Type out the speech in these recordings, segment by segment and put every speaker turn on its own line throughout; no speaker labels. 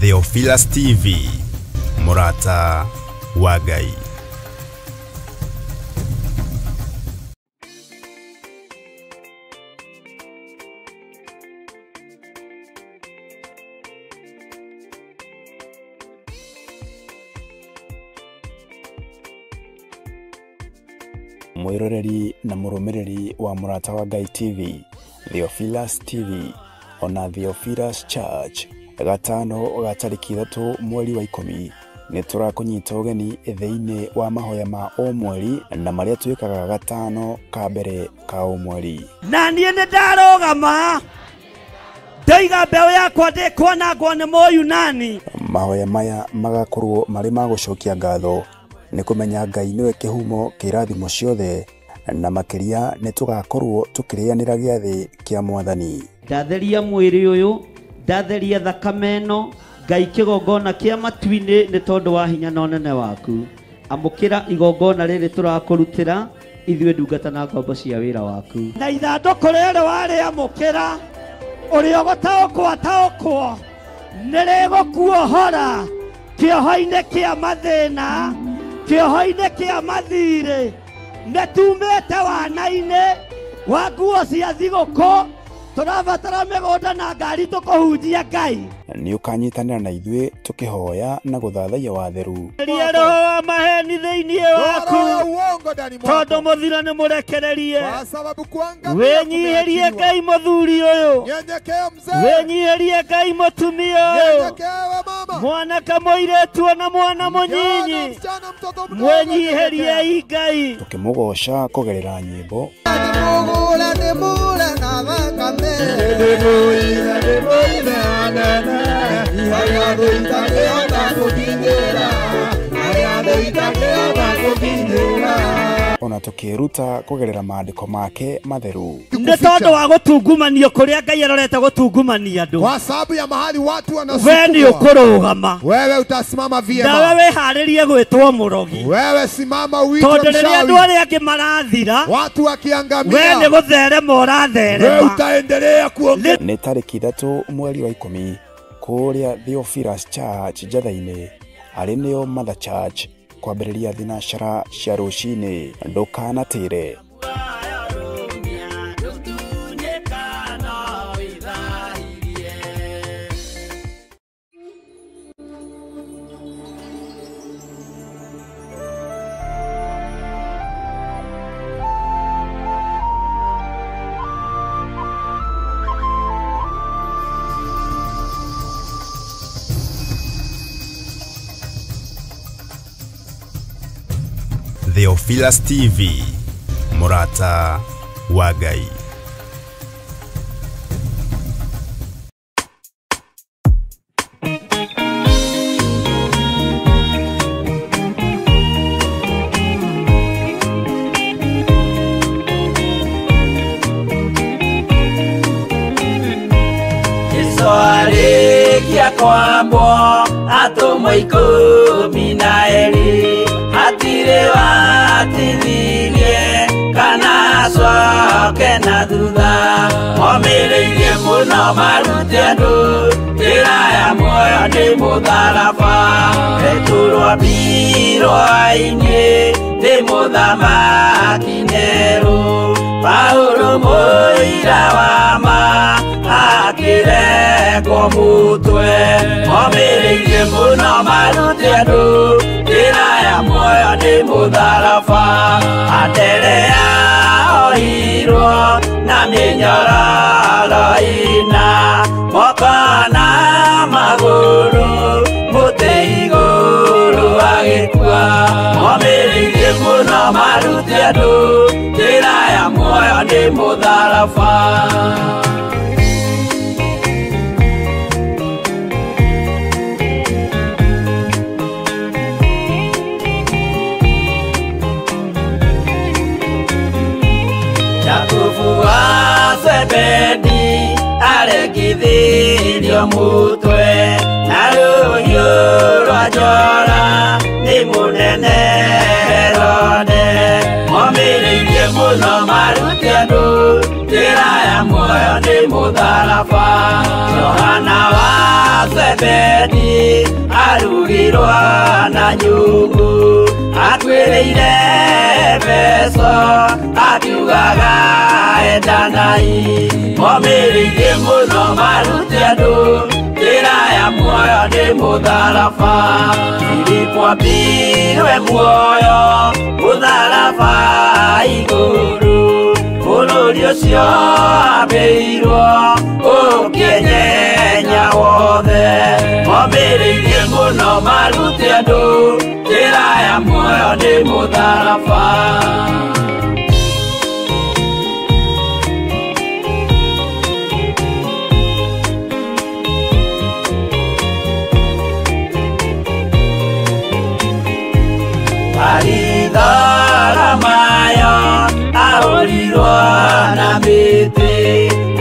Theophilus TV, Mũrata wa Ngai. Mwiroreri na mũrũmĩrĩri wa Mũrata wa Ngai TV, Theophilus TV, ona Theophilus Church, gatano ga tarĩki 3 mweri wa 10 nĩ tũrakũnyita ũgeni thĩinĩ wa mahoya ma o mweri na marĩa twĩkaga gatano ka mbere ka o mweri.
Na niĩ nĩ ndarũgama ndaiga mbeũ yakwa ndĩkwanangwo nĩ Mũyunani.
Mahoya maya magakorwo marĩ ma gũcokia ngatho nĩ kũmenya Ngai nĩwe kĩhumo kĩa irathimo ciothe, na makĩria nĩ tũgakorwo tũkĩrĩanĩra gĩathĩ kĩa Mwathani.
Ndatheria mwĩrĩ ũyũ, ndatheria thakame ĩno, Ngai kĩgongona kĩa matu-inĩ nĩ tondũ wa hinya na ũnene waku. Amũkĩra igongona rĩrĩ tũrakũrutĩra ithuĩ ndungata na ngombo cia wĩra waku. Na ithandũkũ rĩrĩ warĩamũkĩra, ũrĩa ũgũtaũkwo ataũkwo, nĩ rĩgũkuohora kĩoho-inĩ kĩa mathĩna, kĩoho-inĩ kĩa mathirĩ. Nĩ tumĩte wana-inĩ wa nguo cia thigũkũ, tũrabatara mĩgũnda na ngari tũkũhunjia Ngai.
Nĩ ũkanyitanĩra na ithuĩ tũkĩhoya na gũthathaiya watheru.
Ria roho wa maheni thĩinĩ waku, tondũ mũthiro nĩ mũrekererie. Wĩnyihĩrie Ngai mũthuri ũyũ, wĩnyihĩrie Ngai mũtumia ũyũ, mwanake mũirĩtu ona mwana mũnyinyi, mwĩnyihĩriei Ngai.
Tũkĩmũgoca kũgerera nyĩmbo. Ona tũkĩruta kũgerera maandĩko make matheru.
Nĩ tondũ wa gũtungumanio kũrĩa Ngai arorete gũtungumania andũ.
Kwa sababu ya mahali watu wanasukumwa.
We nĩ ũkũrũgama.
Wewe utasimama vyema.
Nawe wĩharĩrie gwĩtwo mũrogi.
Wewe simama uitwe
mchawi. Tondũ rĩrĩa andũ arĩa angĩ marathira,
watu wakiangamia,
we nĩ gũtherema ũratherema.
Wewe utaendelea kuongea.
Nĩ tarĩki 3 mweri wa 10 kũrĩa Theophilus Church Njatha-inĩ, arĩ nĩo Mother Church, kwambĩrĩria thinacara cia rũcinĩ. Ndũkanatĩre. Theophilus TV, Mũrata wa Ngai.
Jesu arĩkia kwambwo atũmwo 12 hatirĩ watithirie kana acoke na thutha. Momĩrĩirie mũno marute andũ njĩra ya muoyo nĩ mũtharaba. Petero ambirwo-inĩ nĩ mũthamaki Nero, Paulo mũira wa ma akĩrekwo mũtwe. Momĩrĩirie mũno marute andũ njĩra ya muoyo nĩ mũtharaba. Anderea ohirwo na mĩnyororo ĩna, moko na magũrũ mũtĩ igũrũ agĩkua. Momĩrĩirie mũno marute andũ njĩra ya muoyo nĩ mũtharaba. Jakubu wa Zebedi arekithirio mũtwe na rũhiũ rwa njora nĩ mũnene Herode. Momĩrĩirie mũno marute andũ njĩra ya muoyo nĩ mũtharaba. Johana wa Zebedi arugirwo na nyungu atwĩrĩire Efeso akiugaga endanai momĩrĩirie mũno marute andũ njĩra ya muoyo nĩ mũtharaba Filipo ambirwe muoyo mũtharaba igũrũ bũrũri ũcio ambĩirwo ũkĩnyenya wothe momĩrĩirie mũno marute andũ njĩra ya muoyo nĩ mũtharaba. Mayo ahũrirwo na mĩtĩ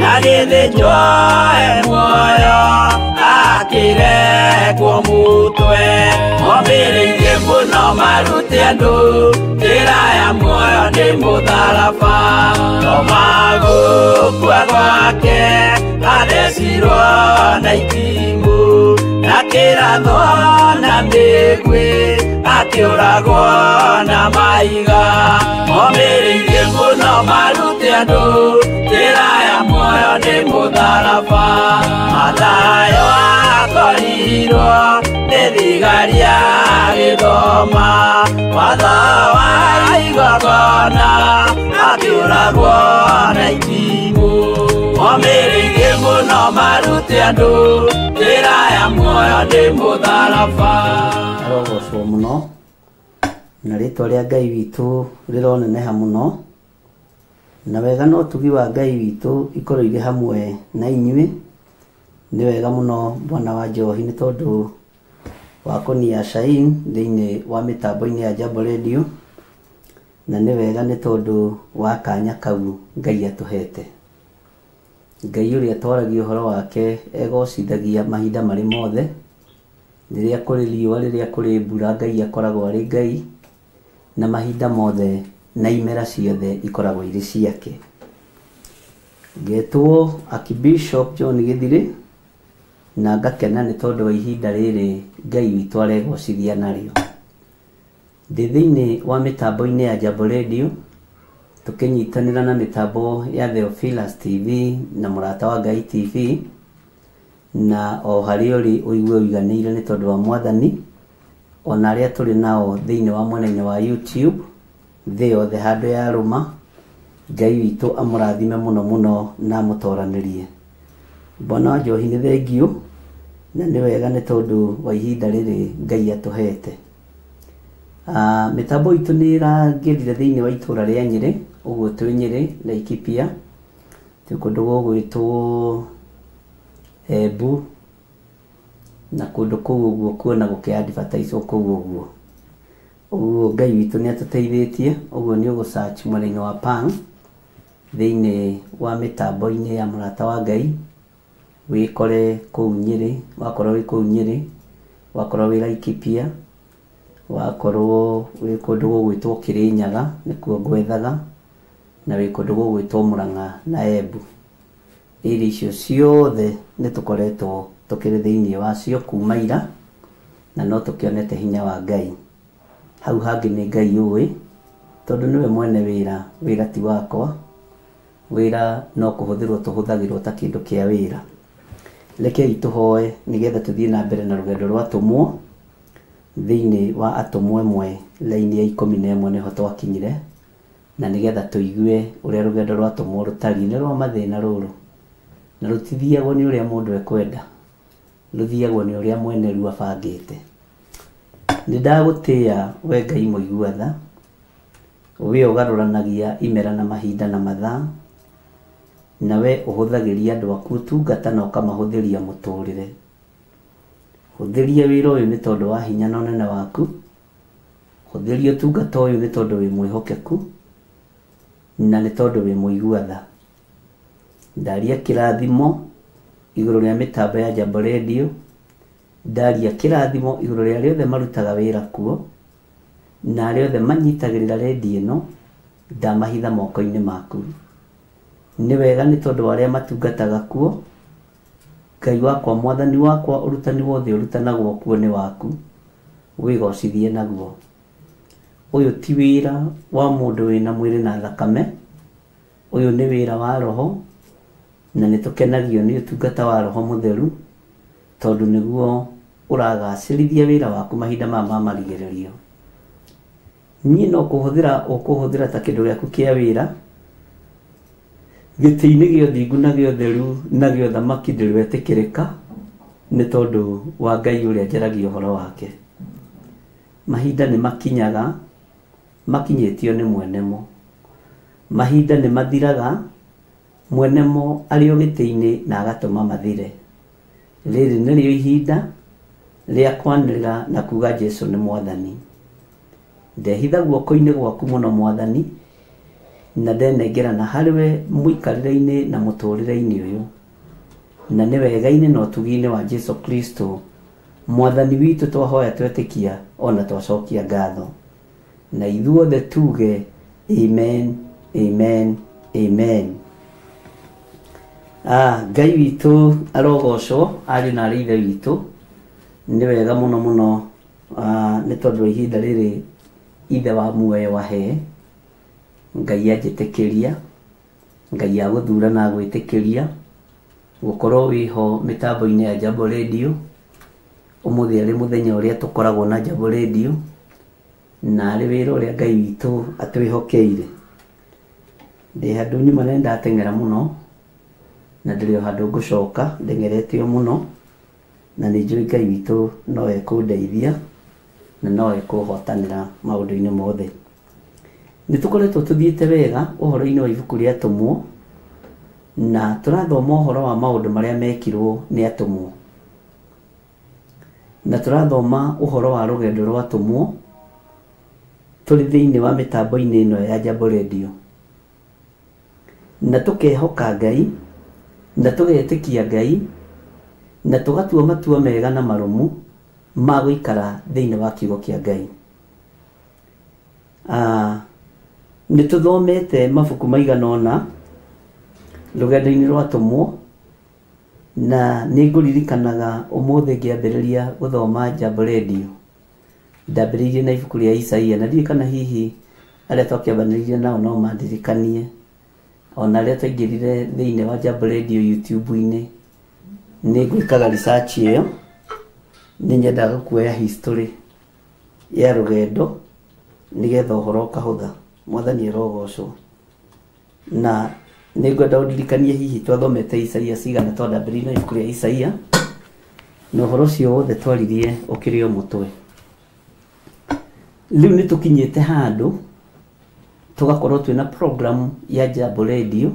na gĩthĩnjwo e muoyo akĩrekwo mũtwe momĩrĩirie mũno marute andũ njĩra ya muoyo nĩ mũtharaba Toma gũkua gwake athecirwo na itimũ na kĩrathwo na mĩguĩ akĩũragwo na maiga momĩrĩirie mũno marute andũ njĩra ya muoyo nĩ mũtharaba Mathayo akorirwo nĩ thigari agĩthoma watho wa igongona akĩũragwo na itimũ momĩrĩirie mũno marute andũ njĩra ya muoyo nĩ mũtharaba.
Arogocwo mũno na rĩtwa rĩa Ngai witũ rĩroneneha mũno na wega na ũtugi wa Ngai witũ ikorwo irĩ hamwe na inyuĩ. Nĩ wega mũno bwana wa Njohi nĩ tondũ wa kũnia Shain thĩinĩ wa mĩtambo-inĩ ya Jambo Radio, na nĩ wega nĩ tondũ wa kanya kau Ngai atũhete. Ngai ũrĩa twaragia ũhoro wake egocithagia mahinda marĩ mothe, rĩrĩa kũrĩ riũa, rĩrĩa kũrĩ mbura, Ngai akoragwo arĩ Ngai na mahinda mothe na imera ciothe ikoragwo irĩ ciake. Ngetwo Archbishop John Githiri na ngakena nĩ tondũ wa ihinda rĩrĩ Ngai witũ aregocithia narĩo. Ndĩ thĩinĩ wa mĩtambo-inĩ ya Jambo Radio tũkĩnyitanĩra na mĩtambo ya Theophilus TV na Mũrata wa Ngai TV, na o harĩa ũrĩ ũigue ũiganĩire nĩ tondũ wa Mwathani, ona arĩa tũrĩ nao thĩinĩ wa mwena-inĩ wa YouTube thĩ yothe handũ ya rũma. Ngai witũ amũrathime mũno mũno na amũtoranĩrie. Bwana wa Njohi nĩ thengiũ na nĩ wega nĩ tondũ wa ihinda rĩrĩ Ngai atũhete. Mĩtambo itũ nĩ ĩrangĩrire thĩinĩ wa itũra rĩa Nyĩrĩ, ũguo twĩ Nyĩrĩ, Laikipia, twĩ kũndũ gũgwĩtwo Embu na kũndũ kũu ũguo kuona gũkĩ advertise kũu ũguo. Ũguo Ngai witũ nĩ atũteithĩtie, ũguo nĩ ũgũ search mwena-inĩ wa Pang thĩinĩ wa mĩtambo-inĩ ya Mũrata wa Ngai wĩkore kũu Nyĩrĩ, wakorwo wĩ kũu Nyĩrĩ, wakorwo wĩ Laikipia, wakorwo wĩ kũndũ gũgwĩtwo Kĩrĩnyaga nĩkuo ngwethaga, na wĩ kũndũ gũgwĩtwo Mũrang'a na Embu. Ĩrĩ icio ciothe nĩ tũkoretwo tũkĩrĩ thĩinĩ wacio kuma ira, na no tũkĩonete hinya wa Ngai. Hau hangĩ nĩ Ngai ũĩ, tondũ nĩwe mwene wĩra, wĩra ti wakwa, wĩra no kũhũthĩrwo tũhũthagĩrwo ta kĩndũ kĩa wĩra. Rekei tũhoe nĩgetha tũthiĩ na mbere na rũgendo rwa atũmwo thĩinĩ wa atũmwo ĩmwe raini ya 11 nĩho twakinyire, na nĩgetha tũigue ũrĩa rũgendo rwa atũmwo rũtariĩ. Nĩ rwa mathĩna rũrũ, na rũtithiagwo nĩ ũrĩa mũndũ ekwenda, rũthiagwo nĩ ũrĩa mwene ruo abangĩte. Nĩ ndagũtĩĩa we Ngai mũigua tha, we ũgarũranagia imera na mahinda na mathaa, na we ũhũthagĩria andũ aku ũtungata na ũkamahũthĩria mũtũrĩre. Hũthĩria wĩra ũyũ nĩ tondũ wa hinya na ũnene waku, hũthĩria ũtungata ũyũ nĩ tondũ wĩ mwĩhokeku na nĩ tondũ wĩ mũigua tha. Ndaria kĩrathimo igũrũ rĩa mĩtambo ya Jambo Radio, ndaria kĩrathimo igũrũ rĩa arĩa othe marutaga wĩra kuo na arĩa othe manyitagĩrĩra redio ĩno, ndamahitha moko-inĩ maku. Nĩ wega nĩ tondũ wa arĩa matungataga kuo, Ngai wakwa, Mwathani wakwa, ũrutani wothe ũrutanagwo kuo nĩ waku, wĩgocithie naguo. Ũyũ ti wĩra wa mũndũ wĩna mwĩrĩ na thakame, ũyũ nĩ wĩra wa Roho, na nĩ tũkenagio nĩ ũtungata wa Roho Mũtheru, tondũ nĩguo ũragacĩrithia wĩra waku mahinda maya ma marigĩrĩrio. Niĩ no kũhũthĩra ũkũhũthĩra ta kĩndũ gĩaku kĩa wĩra, gĩtĩ-inĩ gĩa ũthingu na gĩa ũtheru na gĩa ũthamaki ndĩrĩ wetĩkĩrĩka, nĩ tondũ wa Ngai ũrĩa njaragia ũhoro wake. Mahinda nĩ makinyaga, makinyĩtio nĩ mwene mo. Mahinda nĩ mathiraga, mwene mo arĩ o gĩtĩ-inĩ na agatũma mathire. Rĩrĩ nĩrĩo ihinda rĩa kwanĩrĩra na kuga Jesũ nĩ Mwathani. Ndehitha guoko-inĩ gwaku mũno Mwathani, na ndenengerana harĩwe mũikarĩre-inĩ na mũtũrĩre-inĩ ũyũ, na nĩ wega-inĩ na ũtugi-inĩ wa Jesũ Kristo Mwathani witũ twahoya twetĩkia ona twacokia ngatho, na ithuothe tuge amen, amen, amen. Ngai witũ arogocwo, ariũ na arĩ ithe witũ. Nĩ wega mũno mũno, nĩ tondũ ihinda rĩrĩ ithe wa muoyo wahe, Ngai anjĩtĩkĩria, Ngai agũthura na agwĩtĩkĩria gũkorwo wĩho mĩtambo-inĩ ya Jambo Radio. Ũmũthĩ arĩ mũthenya ũrĩa tũkoragwo na Jambo Radio, na arĩ wĩra ũrĩa Ngai witũ atwĩhokeire. Ndĩ handũ nyuma na ndateng'era mũno, na ndĩrĩ o handũ ngũcoka ndeng'erete o mũno, na nĩ njũĩ Ngai witũ no ekũndeithia na no ekũhotanĩra maũndũ-inĩ mothe. Nĩ tũkoretwo tũthiĩte wega ũhoro-inĩ wa ibuku rĩa Atũmwo, na tũrathoma ũhoro wa maũndũ marĩa mekirwo nĩ atũmwo, na tũrathoma ũhoro wa rũgendo rwa atũmwo tũrĩ thĩinĩ wa mĩtambo-inĩ ĩno ya Jambo Radio, na tũkehoka Ngai, na tũgetĩkia Ngai, na tũgatua matua mega na marũmu ma gũikara thĩinĩ wa kiugo kĩa Ngai. Nĩ tũthomete mabuku maigana ũna rũgendo-inĩ rwa atũmwo, na nĩ ngũririkanaga ũmũthĩ ngĩambĩrĩria gũthoma Jambo Radio. Ndambĩrĩirie na ibuku rĩa Isaia, na ndiũĩ kana hihi arĩa twakĩambanĩrĩirie nao no mandirikanie, ona arĩa twaingĩrire thĩinĩ wa Jambo Radio YouTube-inĩ. Nĩ ngwĩkaga research ĩyo, nĩ nyendaga kuoya history ya rũgendo nĩgetha ũhoro ũkahũtha. Mwathani arogocwo. Na nĩ ngwenda ũndirikanie hihi twathomete Isaia cigana, twandambĩrĩirie na ibuku rĩa Isaia, na ũhoro ũcio wothe twaririe ũkĩrĩ o mũtwe. Rĩu nĩ tũkinyĩte handũ tũgakorwo twĩna program ya Jambo Radio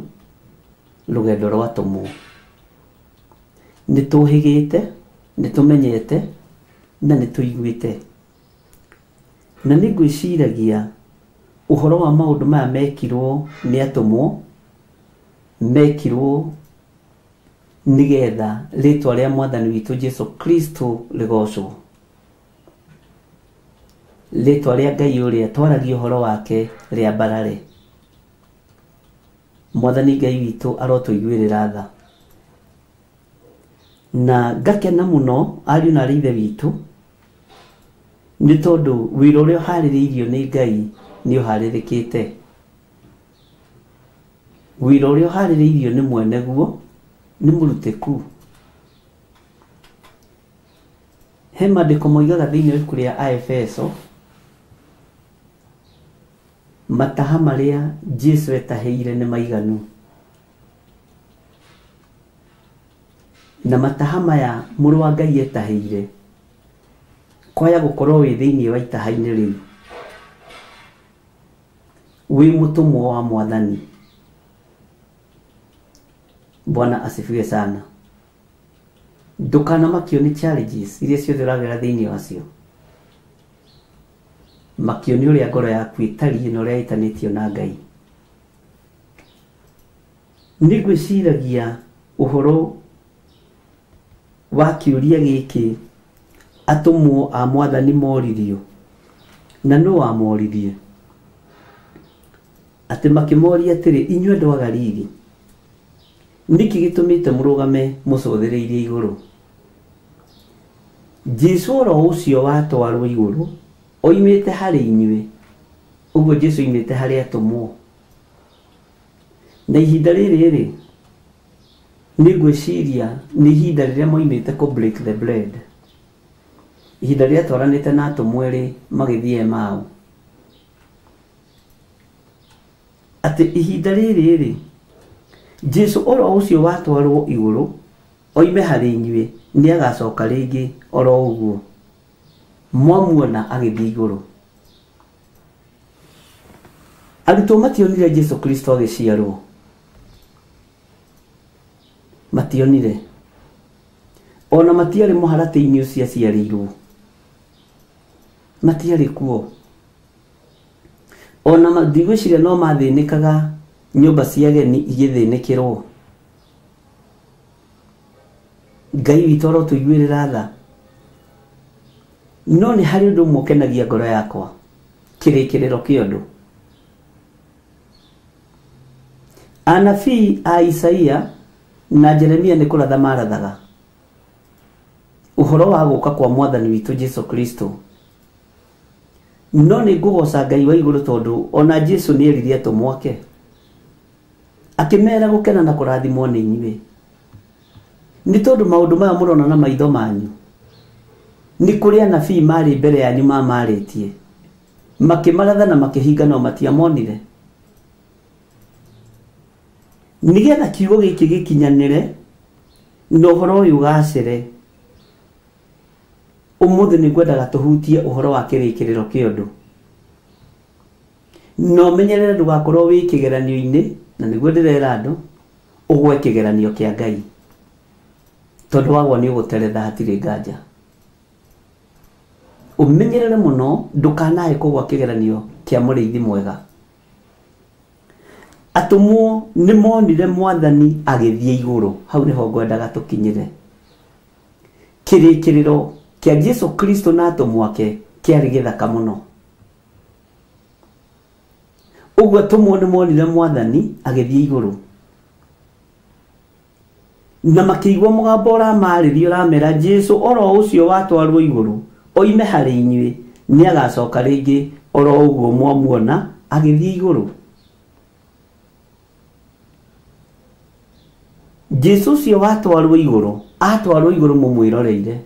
rũgendo rwa atũmwo. Nĩ tũhĩgĩte, nĩ tũmenyete, na nĩ tũiguĩte. Na nĩ ngwĩciragia ũhoro wa maũndũ maya mekirwo nĩ atũmwo, mekirwo nĩgetha rĩtwa rĩa Mwathani witũ Jesũ Kristo rĩgocwo, rĩtwa rĩa Ngai ũrĩa twaragia ũhoro wake rĩambarare. Mwathani Ngai witũ arotũiguĩrĩra tha. Na ngakena mũno ariũ na arĩ ithe witũ, nĩ tondũ wĩra ũrĩa ũharĩrĩirio nĩ Ngai nĩ ũharĩrĩkĩte. Wĩra ũrĩa ũharĩrĩirio nĩ mwene guo nĩ mũrutĩku. He maandĩko moigaga thĩinĩ wa ibuku rĩa Aefeso, mataha marĩa Jesũ etahĩire nĩ maiganu, na mataha maya mũrũ wa Ngai etahĩire kwaya gũkorwo wĩ thĩinĩ wa itaha-inĩ rĩu, wĩ mũtũmwo wa Mwathani. Bwana asifiwe sana. Ndũkanamakio nĩ challenges iria ciothe ũragera thĩinĩ wacio, makio nĩ ũrĩa ngoro yaku ĩtariĩ na ũrĩa ĩtanĩtio na Ngai. Nĩ ngwĩciragia ũhoro wa kĩũria gĩkĩ atũmwo a Mwathani moririo, na nũ wamoririe? Atĩ makĩmoria atĩrĩ, inyuĩ andũ a Galili, Nĩkĩ gĩtũmĩte mũrũgame mũcũthĩrĩirie igũrũ? Jesu oro ũcio watwarwo igũrũ oimĩte harĩ inyuĩ, ũguo Jesu oimĩte harĩ atũmwo. Na ihinda rĩrĩ rĩ, nĩ ngwĩciria nĩ ihinda rĩrĩa moimĩte kũ break the bread, ihinda rĩrĩa twaranĩte na atũmwo erĩ magĩthiĩ Emau. Atĩ ihinda rĩrĩ rĩ, Jesu oro ũcio watwarwo igũrũ oime harĩ inyuĩ nĩ agacoka rĩngĩ oro ũguo mwamuona agĩthiĩ igũrũ. Arutwo mationire Jesu Kristo agĩciarwo, mationire, ona matiarĩ mũharatĩ-inĩ ũcio aciarĩirwo, matiarĩ kuo. Ona ndigwĩciria no mathĩnĩkaga nyũmba cia ageni igĩthĩnĩkĩrwo. Ngai witũ arotũiguĩrĩra tha. No nĩ harĩ ũndũ ũmwe ũkenagia ngoro yakwa, kĩrĩkĩrĩro kĩa ũndũ. Anabii a Isaia na Jeremia nĩ kũratha marathaga ũhoro wa gũka kwa mwathani witũ Jesu Kristo. No nĩ ngũgoca Ngai wa igũrũ tondũ ona Jesu nĩ erire atũmwo ake, akĩmera gũkena na kũrathimwo nĩ inyuĩ, nĩ tondũ maũndũ maya mũrona na maitho manyu nĩ kũrĩ anabii marĩ mbere yanyu mamarĩtie, makĩmaratha na makĩhinga no matiamonire. Nĩgetha kiugo gĩkĩ gĩkinyanĩre na ũhoro ũyũ ũgacĩre, ũmũthĩ nĩ ngwendaga tũhutie ũhoro wa kĩrĩkĩrĩro kĩa ũndũ. Na ũmenyerere ndũgakorwo wĩ kĩgeranio-inĩ, na nĩguo ndĩrera andũ, ũgwe kĩgeranio kĩa Ngai, tondũ wagwa nĩ ũgũteretha hatirĩ nganja. Ũmenyerere mũno ndũkanae kũgwa kĩgeranio kĩa mũrĩithi mwega. Atũmwo nĩ monire mwathani agĩthiĩ igũrũ, hau nĩho ngwendaga tũkinyĩre. Kĩrĩkĩrĩro kĩa Jesu Kristo na atũmwo ake kĩarĩ gĩthaka mũno. Ũguo atũmwo nĩ monire mwathani agĩthiĩ igũrũ, na makĩigua mũgambo ũramarĩria ũramera Jesu oro ũcio watwarwo igũrũ oime harĩ inyuĩ nĩ agacoka rĩngĩ oro ũguo mwamuona agĩthiĩ igũrũ. Jesu ũcio watwarwo igũrũ, atwarwo igũrũ mũmwĩroreire,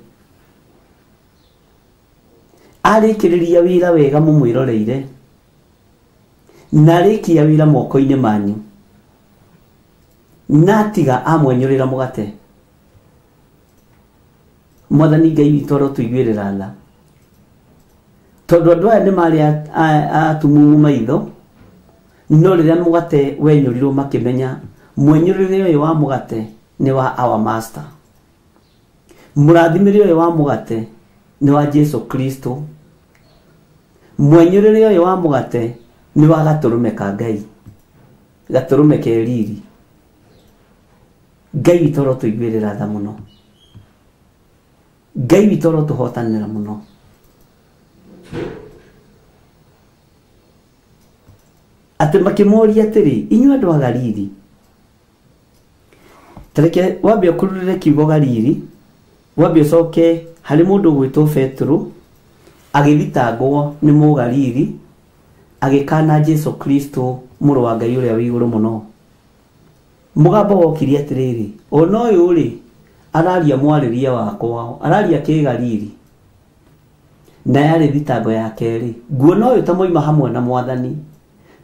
arĩkĩrĩria wĩra wega mũmwĩroreire, na arĩkia wĩra moko-inĩ manyu, na atiga amwenyũrĩra mũgate. Mwathani Ngai witũ arotũiguĩrĩra tha, tondũ andũ aya nĩ marĩ atumumu maitho, no rĩrĩa mũgate wenyũrirwo makĩmenya mwenyũrĩre ũyũ wa mũgate nĩ wa our master, mũrathimĩre ũyũ wa mũgate nĩ wa Jesu Kristo, mwenyũrĩre ũyũ wa mũgate nĩ wa gatũrũme ka Ngai, gatũrũme ke riri. Ngai witũ arotũiguĩrĩra tha mũno, Ngai witũ arotũhotanĩra mũno. Atĩ makĩmoria atĩrĩ, inyuĩ andũ a Galili, tareke wambe ũkururĩre kiugo Galili, wambe ũcoke harĩ mũndũ ũgwĩtwo Petero agĩthitangwo nĩ Mũgalili agĩkana Jesu Kristo mũrũ wa Ngai ũrĩa wĩ igũrũ mũno. Mũgambo wokire atĩrĩrĩ, ona ũyũ rĩ araria mwarĩrie wakwa, araria kĩgalili, na yarĩ thitango ya kerĩ. Nguona ũyũ ta moima hamwe na mwathani,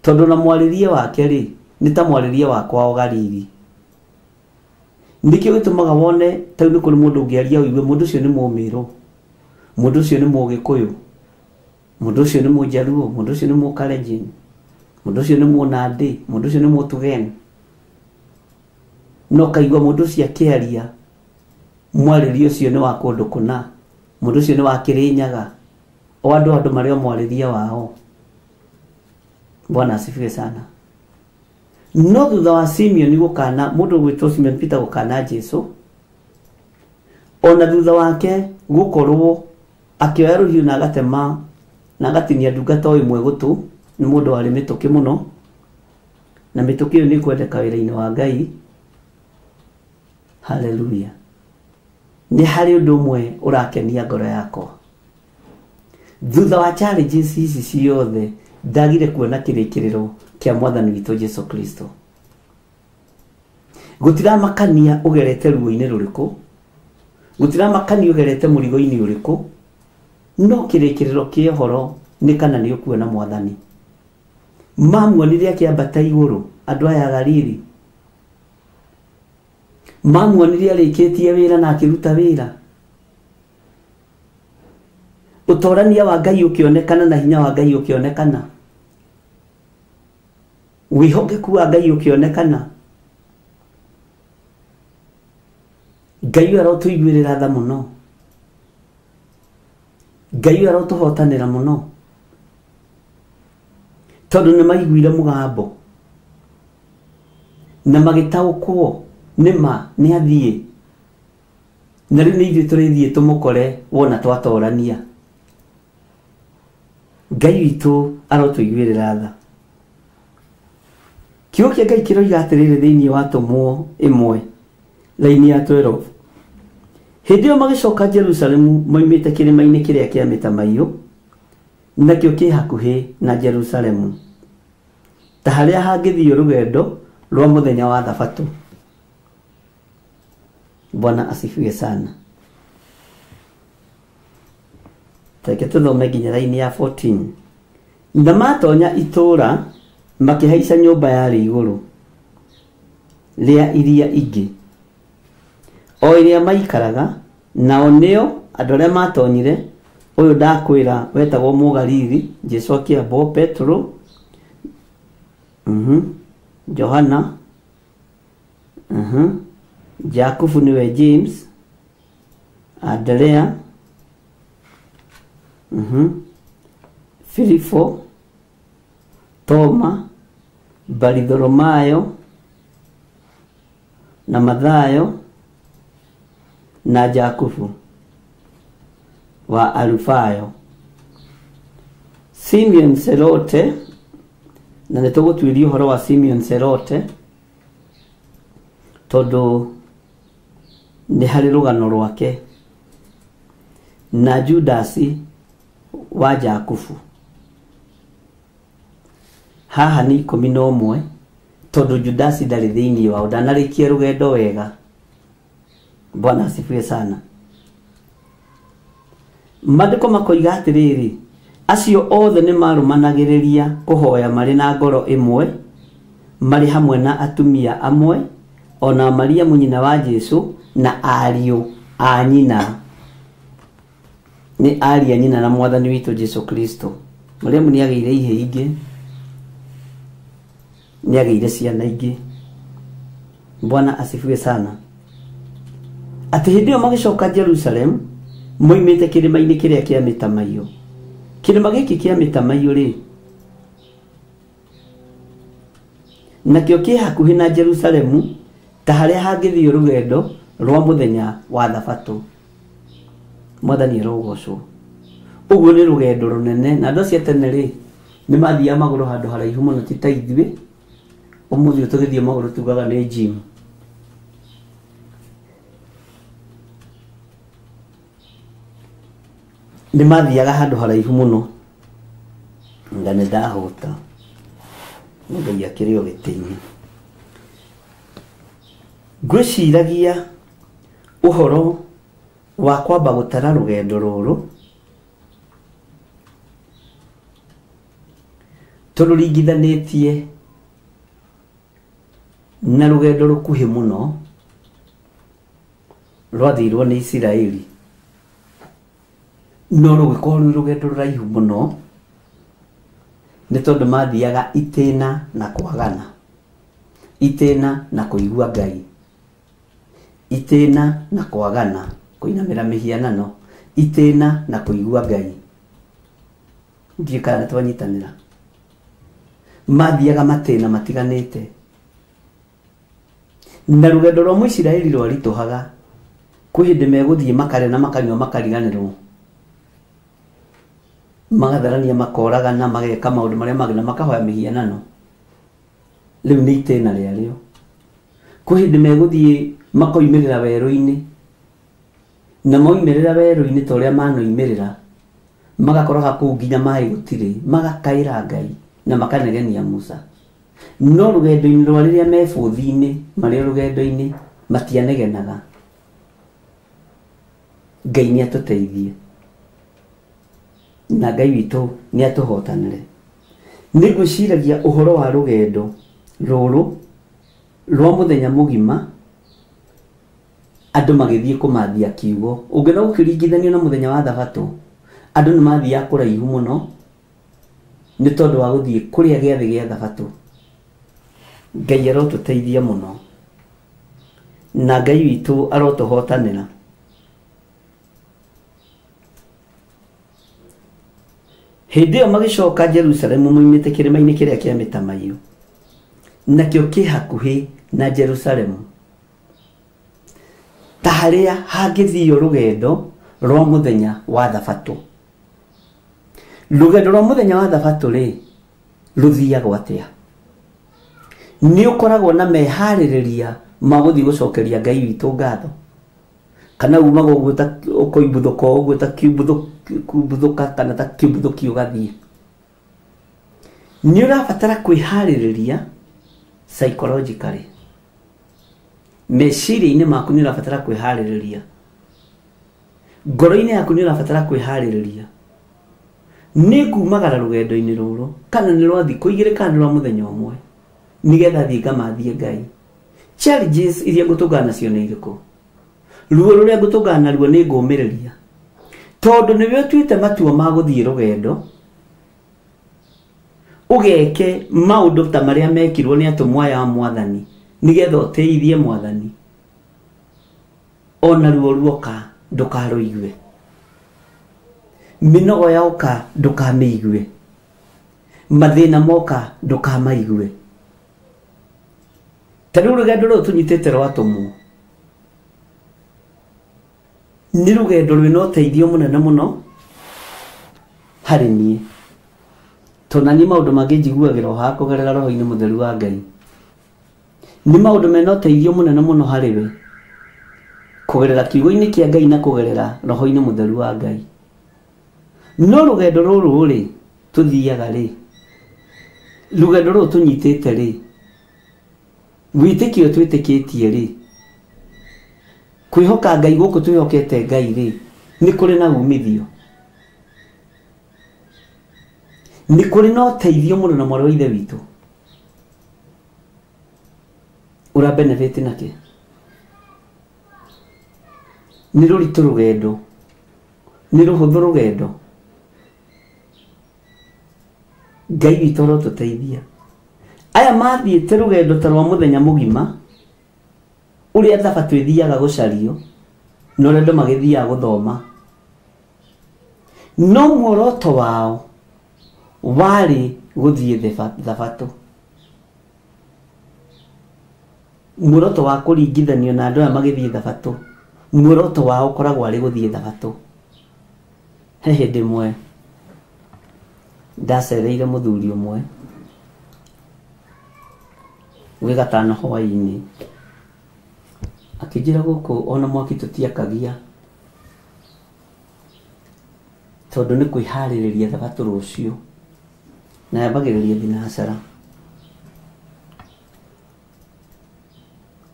tondũ na mwarĩrie wake rĩ nĩ ta mwarĩrie wakwa o Galili. Nĩkĩo gĩtũmaga wone tau nĩ kũrĩ mũndũ ũngĩaria ũigue mũndũ ũcio nĩ Mũmĩrũ, mũndũ ũcio nĩ Mũgĩkũyũ, mũndũ ũcio nĩ Mũjaluo, mũndũ ũcio nĩ Mũkalenjin, mũndũ ũcio nĩ Mũnandĩ, mũndũ ũcio nĩ Mũtugen. No kaigua mũndũ ũcio akĩaria mwarĩrie ũcio nĩ wa kũndũ kũna, mũndũ ũcio nĩ wa Kĩrĩnyaga, o andũ marĩ o mwarĩrie wao. Bwana asifiwe sana. No thutha wa Simeon gũkana, mũndũ ũgwĩtwo Simeon Peter gũkana Jesu, ona thutha wake gũkorwo akĩoya rũhiũ na agatema na agatinia ndungata o ĩmwe gũtũ, nĩ mũndũ warĩ mĩtũkĩ mũno, na mĩtũkĩ ĩyo nĩ kwendeka wĩra-inĩ wa Ngai. Haleluya. Nĩ harĩ ũndũ ũmwe ũrakenia ngoro yakwa. Thutha wa challenges ici ciothe ndagire kuona kĩrĩkĩrĩro kĩa mwathani witũ Jesu Kristo. Gũtiramakania ũgerete ruo-inĩ rũrĩkũ, gũtiramakania ũgerete mũrigo-inĩ ũrĩkũ, no kĩrĩkĩrĩro kĩa ũhoro nĩ kana nĩ ũkuona mwathani. Mamuonire akĩambata igũrũ andũ aya a Galili, mamuonire arĩkĩtie wĩra na akĩruta wĩra. Ũtorania wa Ngai ũkĩonekana na hinya wa Ngai ũkĩonekana, wĩhokeku wa Ngai ũkĩonekana. Ngai ũyũ arotũiguĩrĩra tha mũno, Ngai ũyũ arotũhotanĩra mũno, tondũ nĩ maiguire mũgambo na magĩtaũkwo nĩ ma nĩ athiĩ, na rĩu nĩ ithuĩ tũrĩthiĩ tũmũkore wona twatorania. Ngai witũ arotũiguĩrĩra tha. Kiugo kĩa Ngai kĩroiga atĩrĩrĩ thĩinĩ wa Atũmwo 1 raini ya 12. Hĩndĩ ĩyo magĩcoka Jerusalemu moimĩte kĩrĩma-inĩ kĩrĩa kĩa mĩtamaiyũ, nakĩo kĩ hakuhĩ na Jerusalemu, ta harĩa hangĩthiĩ rũgendo rwa mũthenya wa Thabatũ. Bwana asifiwe sana. Reke tũthome nginya raini ya 14. Na matonya itũũra makĩhaica nyũmba yarĩ igũrũ rĩa iria ingĩ, o ĩrĩa maikaraga, nao nĩo andũ arĩa matonyire. Ũyũ ndakwĩra wetagwo Mũgalili, Jesu akĩambwo, Petro, Johana, Jakubu nĩwe James, Andrea, Filipo, Toma, Baritholomayo na Mathayo na Jakubu wa Alufayo, Simeon Serote, na nĩ tũgũtuĩria ũhoro wa Simeon Serote tondũ nĩ harĩ rũgano rwake, na Judasi wa Jakubu. Haha nĩ 11 tondũ Judasi ndarĩ thĩinĩ wao, ndanarĩkia rũgendo wega. Bwana asifiwe sana. Maandĩko makoiga atĩrĩrĩ, acio othe nĩ marũmanagĩrĩria kũhoya marĩ na ngoro ĩmwe, marĩ hamwe na atumia amwe, ona Mariamu nyina wa Jesu na ariũ a nyina. Nĩ ariũ a nyina na mwathani witũ Jesu Kristo. Mariamu nĩ agĩire ihĩĩ ingĩ, nĩ agĩire ciana ingĩ. Bwana asifiwe sana. Atĩ hĩndĩ ĩyo magĩcoka Jerusalem moimĩte kĩrĩma-inĩ kĩrĩa kĩa mĩtamaiyũ. Kĩrĩma gĩkĩ kĩa mĩtamaiyũ rĩ, nakĩo kĩ hakuhĩ na Jerusalemu, ta harĩa hangĩthiĩ rũgendo rwa mũthenya wa Thabatũ. Mwathani arogocwo. Ũguo nĩ rũgendo rũnene, na andũ acio a tene rĩ nĩ mathiaga magũrũ handũ haraihu mũno, ti ta ithuĩ ũmũthĩ tũgĩthiĩ magũrũ tugaga nĩ gym. Nĩ mathiaga handũ haraihu mũno. Nga nĩ ndahũta, Ngai akĩrĩ o gĩtĩ-inĩ. Ngwĩciragia ũhoro wa kwamba gũtara rũgendo rũrũ tũrũringithanĩtie na rũgendo rũkuhĩ mũno rwathirwo nĩ Isiraeli, no rũgĩkorwo rwĩ rũgendo rũraihu mũno nĩ tondũ mathiaga itĩna na kwagana, itĩna na kũigua Ngai, itĩna na kwagana, kũinamĩra mĩhianano, itĩna na kũigua Ngai. Ndiũĩ kana nĩ twanyitanĩra. Mathiaga matĩna matiganĩte, na rũgendo rwa Mũisiraeli rwaritũhaga. Kwĩ hĩndĩ megũthiĩ makarĩa na makanyua makariganĩrwo, magatharania, makoragana, mageka maũndũ marĩa mangĩ na makahoya mĩhianano. Rĩu nĩ itĩna rĩarĩo. Kwĩ hĩndĩ megũthiĩ makoimĩrĩra werũ-inĩ, na moimĩrĩra werũ-inĩ ta ũrĩa manoimĩrĩra, magakoraga kũu nginya maĩ gũtirĩ, magakaĩra Ngai na makanegenia Musa. No rũgendo-inĩ rwa rĩrĩa me bũthi-inĩ, marĩ rũgendo-inĩ, matianegenaga. Ngai nĩ atũteithie na Ngai witũ nĩ atũhotanĩre. Nĩ ngwĩciragia ũhoro wa rũgendo rũrũ rwa mũthenya mũgima, andũ magĩthiĩ kũmathia kiugo. Ũngĩona gũkĩringithanio na mũthenya wa Thabatũ, andũ nĩ mathiaga kũraihu mũno nĩ tondũ wa gũthiĩ kũrĩa gĩathĩ gĩa Thabatũ. Ngai arotũteithia mũno na Ngai witũ arotũhotanĩra. Hĩndĩ ĩyo magĩcoka Jerusalemu moimĩte kĩrĩma-inĩ kĩrĩa kĩa mĩtamaiyũ, nakĩo kĩ hakuhĩ na Jerusalemu, ta harĩa hangĩthio rũgendo rwa mũthenya wa Thabatũ. Rũgendo rwa mũthenya wa Thabatũ rĩ, rũthiagwo atĩa? Nĩ ũkoragwo na meharĩrĩria ma gũthiĩ gũcokeria Ngai witũ ngatho, kana umaga ũguo ta ũkoimbuthũka ũguo ta kiumbuthũka kana ta kiumbuthũki ũgathiĩ. Nĩ ũrabatara kwĩharĩrĩria psychologically, meciria-inĩ maku nĩ ũrabatara kwĩharĩrĩria, ngoro-inĩ yaku nĩ ũrabatara kwĩharĩrĩria. Nĩ ngumagara rũgendo-inĩ rũrũ, kana nĩ rwa thikũ igĩrĩ kana nĩ rwa mũthenya ũmwe, nĩgetha thiĩ ngamathie Ngai. Challenges iria ngũtũngana nacio nĩ irĩkũ? Ruo rũrĩa ngũtũngana naruo nĩ ngũmĩrĩria, tondũ nĩwe ũtuĩte matua ma gũthiĩ rũgendo, ũgeke maũndũ ta marĩa mekirwo nĩ atũmwo aya a Mwathani, nĩgetha ũteithie Mwathani. Ona ruo ruoka ndũkarũigue, mĩnogo yoka ndũkamĩigue, mathĩna moka ndũkamaigue. Ta rĩu rũgendo rũrũ tũnyitĩte rwa atũmwo nĩ rũgendo rwĩna ũteithio mũnene mũno harĩ niĩ, tondũ na niĩ maũndũ mangĩ njiguagĩra o haha kũgerera roho-inĩ mũtheru wa Ngai. Nĩ maũndũ mena ũteithio mũnene mũno harĩ we kũgerera kiugo-inĩ kĩa Ngai na kũgerera roho-inĩ mũtheru wa Ngai. No rũgendo rũrũ rĩ tũthiaga rĩ, rũgendo rũrũ tũnyitĩte rĩ, wĩtĩkio twĩtĩkĩtie rĩ, kwĩhoka Ngai gũkũ twĩhokete Ngai rĩ, nĩ kũrĩ na umithio, nĩ kũrĩ na ũteithio mũno na mwarĩ wa Ithe witũ. Ũra benefit nake? Nĩ rũritũ rũgendo, nĩ rũhũthũ rũgendo. Ngai witũ arotũteithia. Aya mathiĩte rũgendo ta rwa mũthenya mũgima, ũrĩa Thabatũ ĩthiaga gũcario, na ũrĩa andũ magĩthiaga gũthoma. No muoroto wao warĩ gũthiĩ Thabatũ. Muoroto wa kũringithanio na andũ aya magĩthiĩ Thabatũ, muoroto wao ũkoragwo arĩ gũthiĩ Thabatũ. He hĩndĩ ĩmwe ndacereire mũthuri ũmwe gwĩ gatano hwaĩ-inĩ, akĩnjĩra gũkũ ona mwaki tũtiakagia, tondũ nĩ kwĩharĩrĩria Thabatũ rũciũ, na yambagĩrĩria thinacara.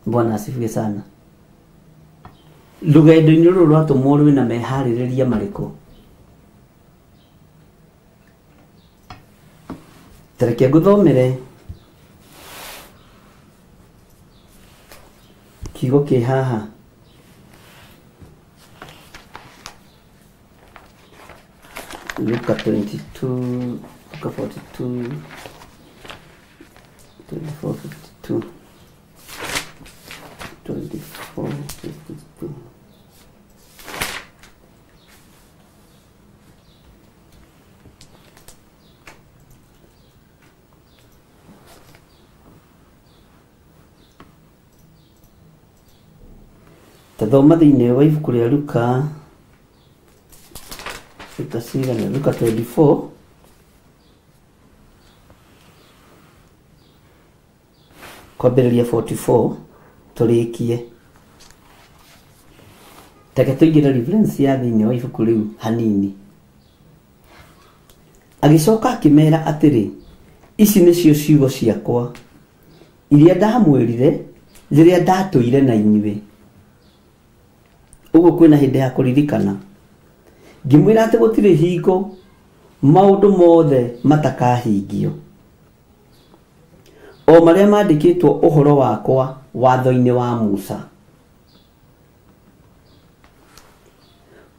Bwana asifiwe sana. Rũgendo-inĩ rũrũ rwatũmwo rwĩna meharĩrĩria marĩkũ? Ta reke ngũthomere kiugo kĩ haha. Luka 22, Luka 42, 24, 52, 24, 52. Tathoma thĩinĩ wa ibuku rĩa Luka, Luka cigana, Luka 24, kwambĩrĩria 44. Tũrĩkie. Reke tũingĩre reference ya thĩinĩ wa ibuku rĩu hanini. Agĩcoka akĩmera atĩrĩ, ici nĩcio ciugo ciakwa iria ndamwĩrire rĩrĩa ndatũire na inyuĩ. Ũguo kwĩna hĩndĩ ya kũririkana. Ngĩmwĩra atĩ gũtirĩ hingo maũndũ mothe matakahingio, o marĩa mandĩkĩtwo ũhoro wakwa watho-inĩ wa Musa,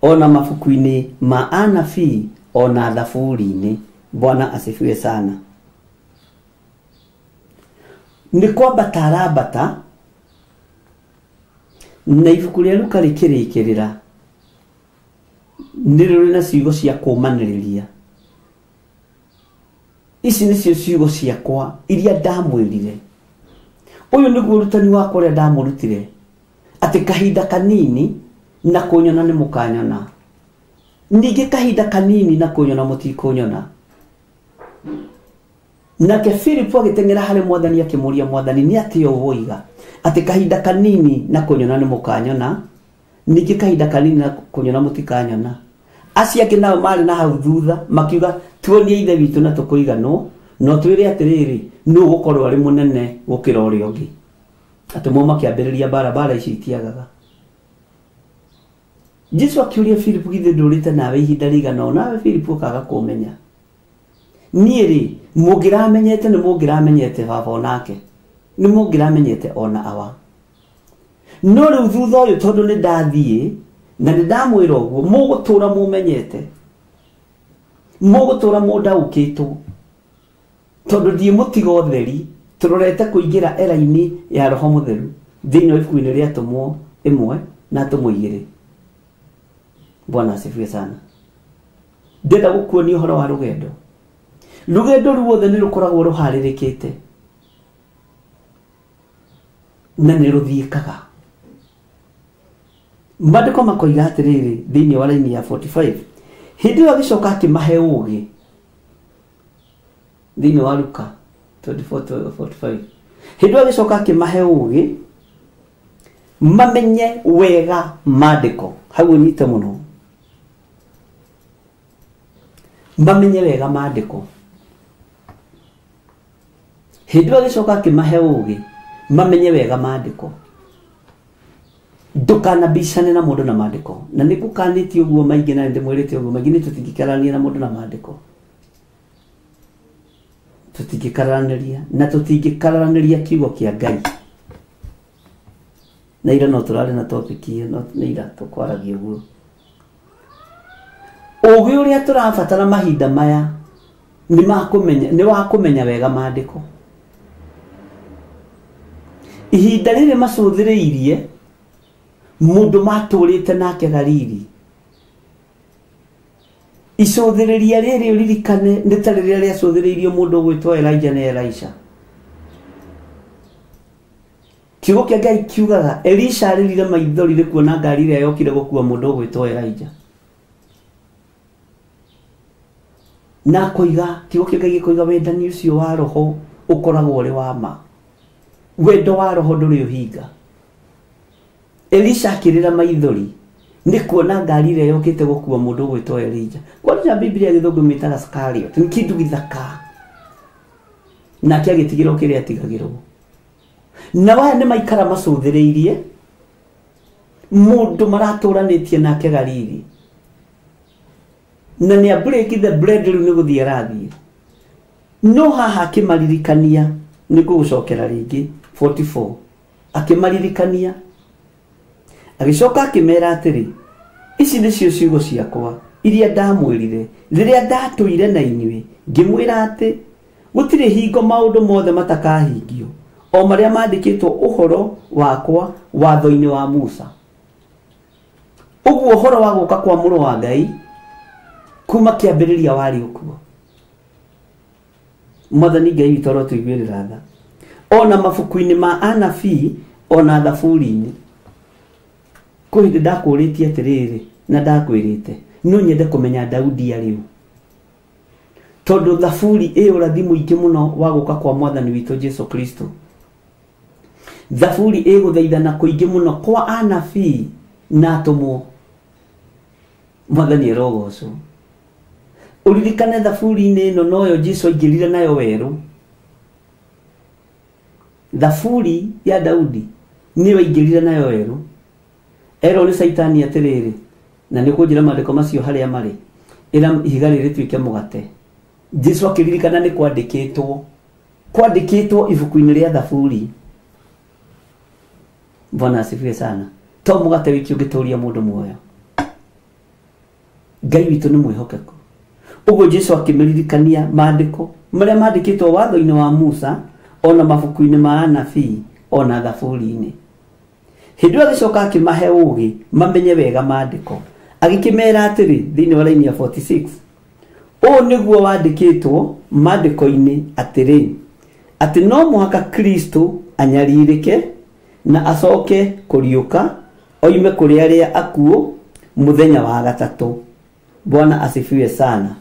ona mabuku-inĩ ma anabii, ona thaburi-inĩ. Bwana asifiwe sana. Nĩ kwambata arambata, na ibuku rĩa Luka rĩkĩrĩkĩrĩra nĩ rĩrĩ na ciugo cia kũũmanĩrĩria. Ici nĩcio ciugo ciakwa iria ndamwĩrire. Ũyũ nĩguo ũrutani wakwa ũrĩa ndamũrutire, atĩ kahinda kanini na kũnyona nĩ mũkanyona, ningĩ kahinda kanini na kũnyona mũtikũnyona. Nake Filipu agĩteng'era harĩ Mwathani akĩmũũria, Mwathani, nĩ atĩa ũũ woiga atĩ kahinda kanini na kũnyona nĩ mũkanyona, ningĩ kahinda kanini na kũnyona mũtikanyona? Acio angĩ nao marĩ na hau thutha makiuga, tuonie Ithe witũ na tũkũiganwo, no twĩre atĩrĩrĩ, nũ ũgũkorwo arĩ mũnene gũkĩra ũrĩa ũngĩ. Atũmwo makĩambĩrĩria mbara, mbara ici itiagaga. Jesu akĩũria Filipu, githĩ ndũrĩte nawe ihinda rĩigana ũũ, nawe Filipu ũkaga kũmenya? Niĩ rĩ, mũngĩramenyete nĩ mũngĩramenyete baba onake, nĩ mũngĩramenyete ona awa. No rĩu thutha ũyũ tondũ nĩ ndathiĩ na nĩ ndamwĩra ũguo, mũgũtũra mũmenyete, mũgũtũra mũndaũkĩtwo, tondũ ndiĩ mũtigo ũtheri, tũrorete kũingĩra era-inĩ ya Roho Mũtheru thĩinĩ wa ibuku-inĩ rĩa Atũmwo 1 na Atũmwo 2. Bwana asifiwe sana. Ndĩrenda gũkuonia ũhoro wa rũgendo. Rũgendo ruothe nĩ rũkoragwo rũharĩrĩkĩte na nĩ rũthiĩkaga. Maandĩko makoiga atĩrĩrĩ thĩinĩ wa raini ya 45, hĩndĩ ĩyo agĩcoka akĩmahe ũũgĩ thĩinĩ wa Luka 24:45, hĩndĩ ĩyo agĩcoka akĩmahe ũũgĩ mamenye wega maandĩko. Hau ũnyite mũno, mamenye wega maandĩko. Hĩndĩ ĩyo agĩcoka akĩmahe ũũgĩ mamenye wega maandĩko. Ndũkanabicane na mũndũ na maandĩko, na nĩ ngũkanĩtie ũguo maingĩ na nĩndĩmwĩrĩte ũguo maingĩ, nĩ tũtingĩkararania na mũndũ na maandĩko. Tũtingĩkararanĩria na tũtingĩkararanĩria kiugo kĩa Ngai. Na ira no tũrarĩ na topic ĩyo, no nĩ ira tũkwaragia ũguo. Ũũgĩ ũrĩa tũrabatara mahinda maya nĩ makũmenya, nĩ wa kũmenya wega maandĩko. Ihinda rĩrĩ macũthĩrĩirie mũndũ matũrĩte nake Galili, icũthĩrĩria rĩrĩ ũririkane nĩ ta rĩrĩa rĩacũthĩrĩirio mũndũ ũgwĩtwo Elijah na Elisha. Kiugo kĩa Ngai kiugaga Elisha arĩrire maithori nĩ kuona ngari ĩrĩa yokire gũkua mũndũ ũgwĩtwo Elijah. Na akoiga, kiugo kĩa Ngai gĩkoiga wendani ũcio wa roho ũkoragwo ũrĩ wa ma. Wendo wa roho ndũrĩ ũhinga. Elisha akĩrĩra maithori nĩ kuona ngari ĩrĩa yokĩte gũkua mũndũ ũgwĩtwo Elijah. Kwanja Biblia gĩthũngũ mĩtaga Scarlet, nĩ kĩndũ gĩthaka. Nake agĩtigĩrwo kĩrĩa atigagĩrwo. Na waya nĩ maikara macũthĩrĩirie mũndũ maratũranĩtie nake Galili, na nĩ break the bread rĩu nĩ gũthiĩ arathiĩ. No haha akĩmaririkania, nĩ ngũgũcokera rĩngĩ 44, akĩmaririkania agĩcoka akĩmera atĩrĩ, ici nĩcio ciugo ciakwa iria ndamwĩrire rĩrĩa ndatũire na inyuĩ, ngĩmwĩra atĩ gũtirĩ hingo maũndũ mothe matakahingio, o marĩa mandĩkĩtwo ũhoro wakwa watho-inĩ wa Musa. Ũguo ũhoro wa gũka kwa mũrũ wa Ngai kuma kĩambĩrĩria warĩ ũkuo. Mwathani Ngai witũ arotũiguĩrĩra tha. Ona mabuku-inĩ ma anabii ona thaburi-inĩ. Kwĩ hĩndĩ ndakũrĩtie atĩrĩrĩ na ndakwĩrĩte no nyende kũmenya Daudi arĩ ũ, tondũ thaburi ĩ ũrathi mũingĩ mũno wa gũka kwa Mwathani witũ Jesu Kristo. Thaburi ĩgũthaithana kũingĩ mũno kwa anabii na atũmwo. Mwathani arogocwo. Ũririkane thaburi-inĩ ĩno noyo Jesũ aingĩrire nayo werũ. Thaburi ya Daudi nĩyo aingĩrire nayo werũ. Erwo nĩ Caitani atĩrĩrĩ, na nĩ kũnjĩra maandĩko macio harĩa marĩ, ĩra ihiga rĩrĩ rĩtuĩke mũgate. Jesũ akĩririkana nĩ kwandĩkĩtwo, kwandĩkĩtwo ibuku-inĩ rĩa Thaburi. Bwana asifiwe sana. To mũgate wiki ũngĩtũria mũndũ muoyo. Ngai witũ nĩ mwĩhokeku. Ũguo Jesũ akĩmĩririkania maandĩko marĩa mandĩkĩtwo watho-inĩ wa Musa, ona mabuku-inĩ ma anabii, ona thaburi-inĩ. Hĩndĩ ĩyo agĩcoka akĩmahe ũũgĩ mamenye wega maandĩko. Agĩkĩmera atĩrĩ thĩinĩ wa raini ya 46, ũũ nĩguo wandĩkĩtwo maandĩko-inĩ atĩrĩ, atĩ no mũhaka Kristo anyarirĩke na acoke kũriũka oime kũrĩ arĩa akuũ mũthenya wa gatatũ. Bwana asifiwe sana.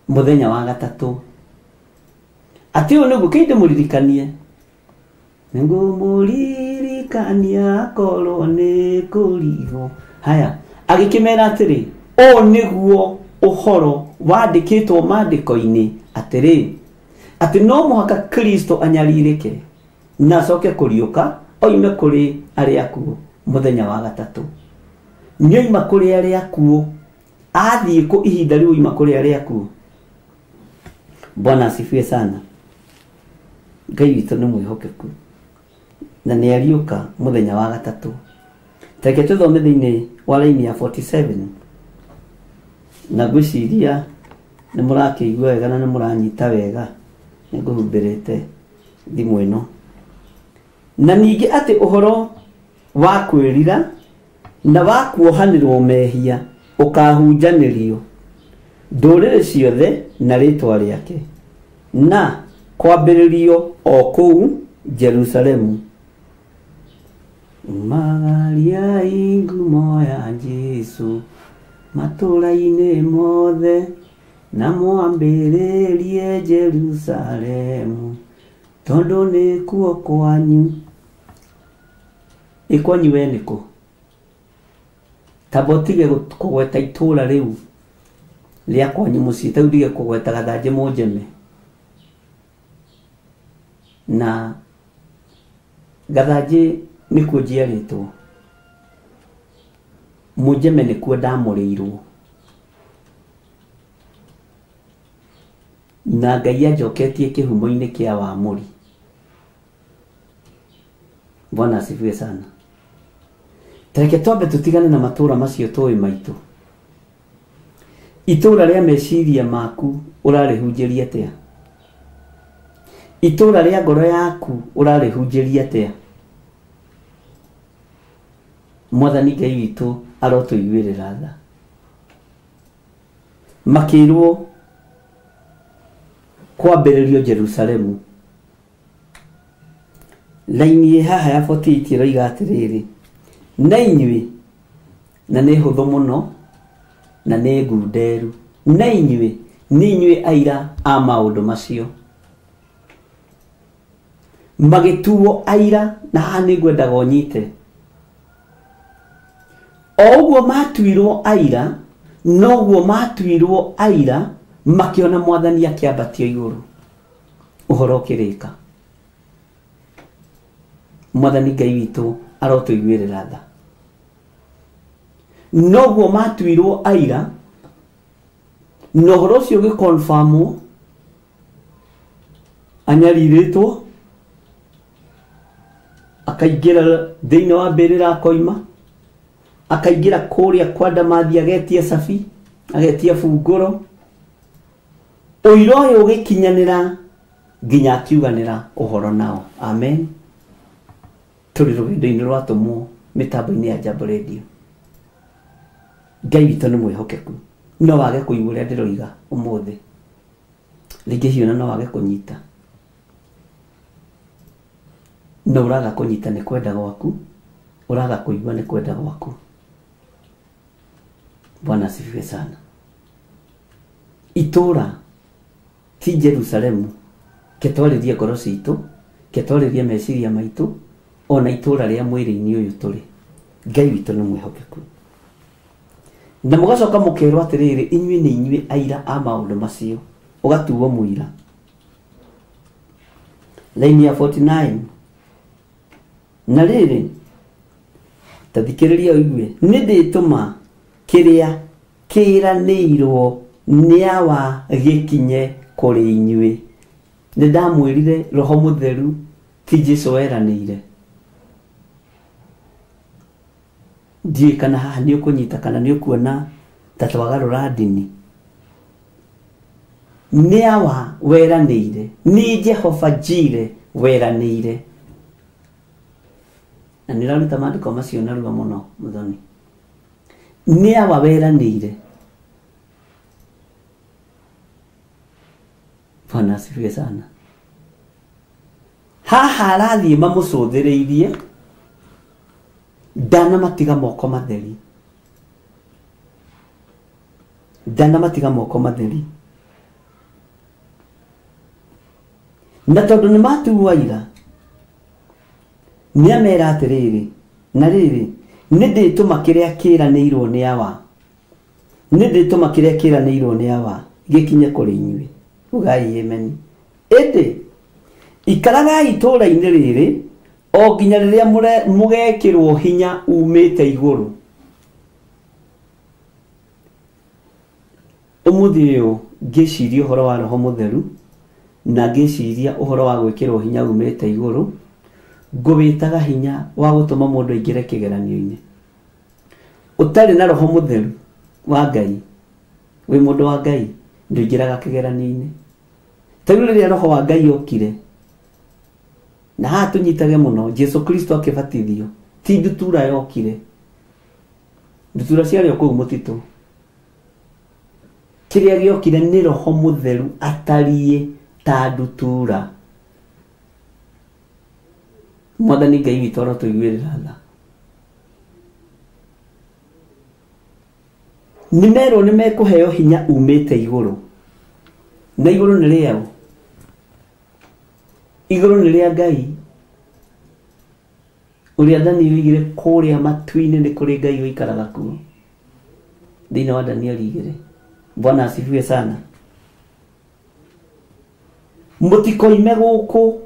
Mũthenya wa gatatũ. Atĩ ũyũ nĩguo kĩndĩ mũririkanie. Nĩngũmũririkania korwo nĩ kũrigwo. Haya, agĩkĩmera atĩrĩ, ũũ nĩguo ũhoro wandĩkĩtwo maandĩko-inĩ atĩrĩ, atĩ no mũhaka Kristo anyarirĩke na acoke kũriũka oime kũrĩ arĩa akuũ mũthenya wa gatatũ. Nĩoima kũrĩ arĩa akuũ, athiĩ kũ ihinda rĩu oima kũrĩ arĩa akuũ. Bwana asifiwe sana. Ngai witũ nĩ mwĩhokeku na nĩ ariũka mũthenya wa gatatũ. Reke tũthome thĩinĩ wa raini ya 47, na ngwĩciria nĩ mũrakĩigua wega na nĩ mũranyita wega, nĩ ngũhumbĩrĩte thimũ ĩno. Na ningĩ atĩ ũhoro wa kwĩrira na wa kuohanĩrwo mehia ũkahunjanĩrio ndũrĩrĩ ciothe na rĩtwa rĩake, na kwambĩrĩrio o kũu Jerusalemu. Umagariai ngumo ya Jesũ matũũra-inĩ mothe, na mwambĩrĩrie Jerusalemu, tondũ nĩkuo kwanyu. Ĩ kwanyu we nĩkũ? Tamba ũtige kũgweta itũũra rĩu rĩa kwanyu mũciĩ, ta ndige kũgweta Gathanjĩ Mũnjeme. Na Gathanjĩ nĩkuo njiarĩtwo, Mũnjeme nĩkuo ndamũrĩirwo, na Ngai anjoketie kĩhumo-inĩ kĩa wamũri. Bwana asifiwe sana. Tareke twambe tũtigane na matũũra macio tũĩ maitũ. Itũũra rĩa meciria maku ũrarĩhunjĩria atĩa? Itũũra rĩa ngoro yaku ũrarĩhunjĩria atĩa? Mwathani Ngai witũ arotũiguĩrĩra tha. Makĩrwo kwambĩrĩrio Jerusalemu. Laini ĩ haha ya 48 ĩroiga atĩrĩrĩ, na inyuĩ, na nĩ hũthũ mũno na nĩ ngunderu, na inyuĩ nĩ inyuĩ aira a maũndũ macio. Magĩtuo aira, na haha nĩ ngwendaga ũnyite. O ũguo matuirwo aira, noguo matuirwo aira makĩona Mwathani akĩambatio igũrũ. Ũhoro ũkĩrĩka. Mwathani Ngai witũ arotũiguĩrĩra tha. Noguo matuirwo aira, na ũhoro ũcio ũgĩkonfamwo, anyarirĩtwo, akaingĩra thĩinĩ wa mbĩrĩra akoima, akaingĩra kũrĩa kwa Ndamathi agetia cabi, agetia bungũro. Ũira ũyũ ũgĩkinyanĩra nginya akiuganĩra ũhoro nao. Amen. Tũrĩ rũgendo-inĩ rwa atũmwo mĩtambo-inĩ ya Jambo Radio. Ngai witũ nĩ mwĩhokeku. No wage kũigua ũrĩa ndĩroiga ũmũthĩ, rĩngĩ hihi ona no wage kũnyita, no ũraga kũnyita nĩ kwenda gwaku, ũraga kũigua nĩ kwenda gwaku. Bwana asifiwe sana. Itũũra ti Jerusalemu, ketwarĩrie ngoro citũ, Ketwarĩrie meciria maitũ ona itũra rĩa mwĩrĩ-inĩ ũyũ tũrĩ. Ngai witũ nĩ mwĩhokeku. Na mũgacoka mũkerwo atĩrĩrĩ, inyuĩ nĩ inyuĩ aira a maũndũ macio, ũgatuo mũira. Line ya 49. Na rĩrĩ, ta thikĩrĩria ũigue, nĩ ndĩtũma kĩrĩa kĩĩranĩirwo nĩ Awa gĩkinye kũrĩ inyuĩ. Nĩ ndamwĩrire Roho Mũtheru ti Jesũ weranĩire. Ndiũĩ kana haha nĩ ũkũnyita kana nĩ ũkuona ta twagarũra ndini. Nĩ Awa weranĩire, nĩ Jehova Jire weranĩire. Na nĩ ũraruta maandĩko macio narua mũno Mũthoni. Nĩ Awa weranĩire. Bwana asifiwe sana. Haha arathiĩ mamũcũthĩrĩirie, ndanamatiga moko matheri. Ndanamatiga moko matheri. Na tondũ nĩ matuo aira, nĩ amera atĩrĩrĩ, na rĩrĩ, nĩ ndĩtũma kĩrĩa kĩĩranĩirwo nĩ Awa. Nĩ ndĩtũma kĩrĩa kĩĩranĩirwo nĩ Awa gĩkinye kũrĩ inyuĩ. Ugai amen. Ĩndĩ ikaragai itũũra-inĩ rĩrĩ o nginya rĩrĩa mũgekĩrwo hinya umĩte igũrũ. Ũmũthĩ ũyũ ngĩciria ũhoro wa Roho Mũtheru na ngĩciria ũhoro wa gwĩkĩrwo hinya umĩte igũrũ, ngũwĩtaga hinya wa gũtũma mũndũ aingĩre kĩgeranio-inĩ. Ũtarĩ na Roho Mũtheru wa Ngai, wĩ mũndũ wa Ngai, ndũingĩraga kĩgeranio-inĩ. Ta rĩu rĩrĩa Roho wa Ngai okire, na haha tũnyitage mũno, Jesu Kristo akĩbatithio, ti ndutura yokire. Ndutura ciarĩ o kũu mũtitũ. Kĩrĩa gĩokire nĩ Roho Mũtheru atariĩ ta ndutura. Mwathani Ngai witũ arotũiguĩrĩra tha. Nĩ merwo nĩ mekũheo hinya umĩte igũrũ. Na igũrũ nĩ rĩaũ? Igũrũ nĩ rĩa Ngai. Ũrĩa Danieli oigire kũrĩa matu-inĩ nĩ kũrĩ Ngai ũikaraga kuo. Thĩinĩ wa Danieli 2. Bwana asifiwe sana. Mũtikoime gũkũ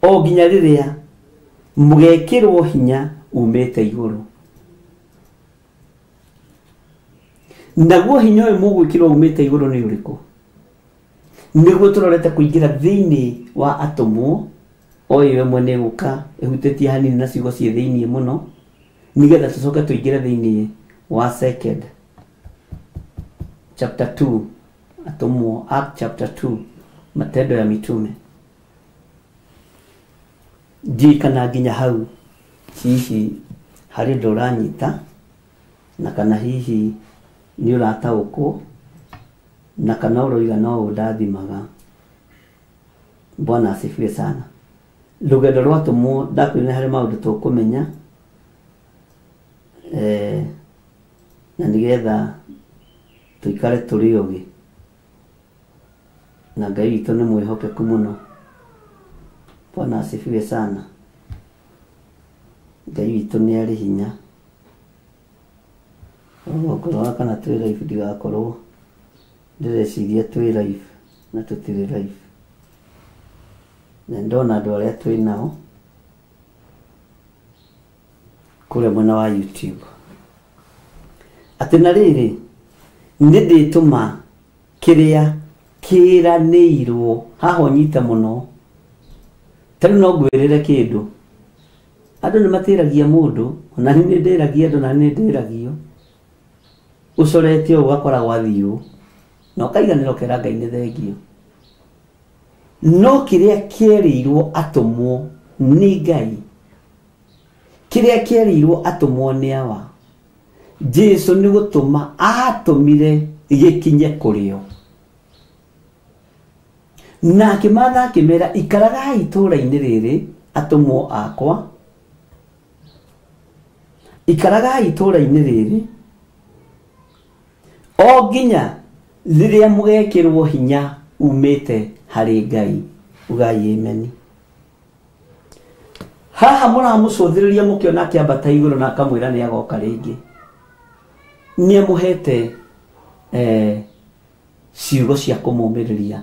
o nginya rĩrĩa mũgekĩrwo hinya umĩte igũrũ. Naguo hinya ũyũ mũgwĩkĩrwo umĩte igũrũ nĩ ũrĩkũ? Nĩguo tũrorete kũingĩra thĩinĩ wa atũmwo, o ĩyo ĩmwe nĩ ĩgũka ĩhutĩtie hanini na ciugo ciĩ thĩinĩ mũno, nĩgetha tũcoke tũingĩre thĩinĩ wa second chapter 2, atũmwo, Act chapter 2, Matendo ya Mitume. Ndiũĩ kana nginya hau hihi harĩ ũndũ ũranyita, na kana hihi nĩ ũrataũkwo, na kana ũroiga no ũndathimaga. Bwana asifiwe sana. Rũgendo rwa atũmwo ndakwĩrire nĩ harĩ maũndũ tũkũmenya, na nĩgetha tũikare tũrĩ ogĩ. Na Ngai witũ nĩ mwĩhokeku mũno. Bwana asifiwe sana. Ngai witũ nĩ arĩ hinya. Ngorora kana twĩ live ndigakorwo ndĩreciria twĩ live na tũtirĩ live. Na ndona andũ arĩa twĩ nao kũrĩa mwena wa YouTube. Atĩ na rĩrĩ, nĩ ndĩtũma kĩrĩa kĩĩranĩirwo. Haha ũnyite mũno. Ta rĩu no ngwĩrĩre kĩndũ. Andũ nĩ matĩragia mũndũ, ona niĩ nĩ ndĩragia andũ na nĩ ndĩragio. Ũcorete ũũ ũgakora gwathiĩ ũũ, na ũkaiganĩra ũkera Ngai nĩ thengio. No kĩrĩa kĩerĩirwo atũmwo nĩ Ngai, kĩrĩa kĩerĩirwo atũmwo nĩ Awa, Jesu nĩ gũtũma atũmire gĩkinye kũrĩ o. Na akĩmatha akĩmera, ikaragai itũũra-inĩ rĩrĩ atũmwo akwa, ikaragai itũũra-inĩ rĩrĩ o nginya rĩrĩa mũgekĩrwo hinya umĩte harĩ Ngai. Ugai amen. Haha mũramũcũthĩrĩria mũkĩona akĩambata igũrũ na akamwĩra nĩ agoka rĩngĩ. Nĩ amũhete ciugo cia kũmũmĩrĩria.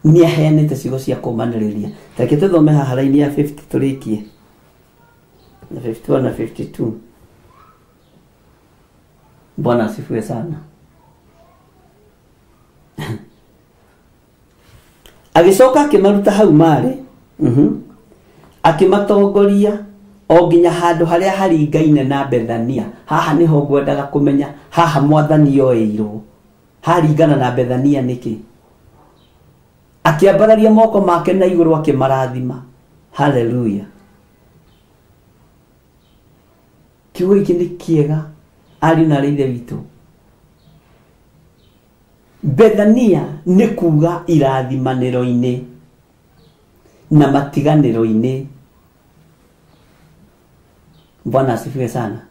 Nĩ aheanĩte ciugo cia kũmanĩrĩria. Reke tũthome haha raini ya 50 tũrĩkie. Na 51 na 52. Bwana asifiwe sana. Agĩcoka akĩmaruta hau marĩ, akĩmatongoria o nginya handũ harĩa haringaine na Bethania. Haha nĩho ngwendaga kũmenya haha mwathani oeirwo haringana na Bethania nĩkĩ. Akĩambararia moko make na igũrũ akĩmarathima. Haleluya. Kiugo gĩkĩ nĩ kĩega ariũ na aarĩ a Ithe witũ. Bethania nĩ kuga irathimanĩro-inĩ na matiganĩro-inĩ. Bwana asifiwe sana.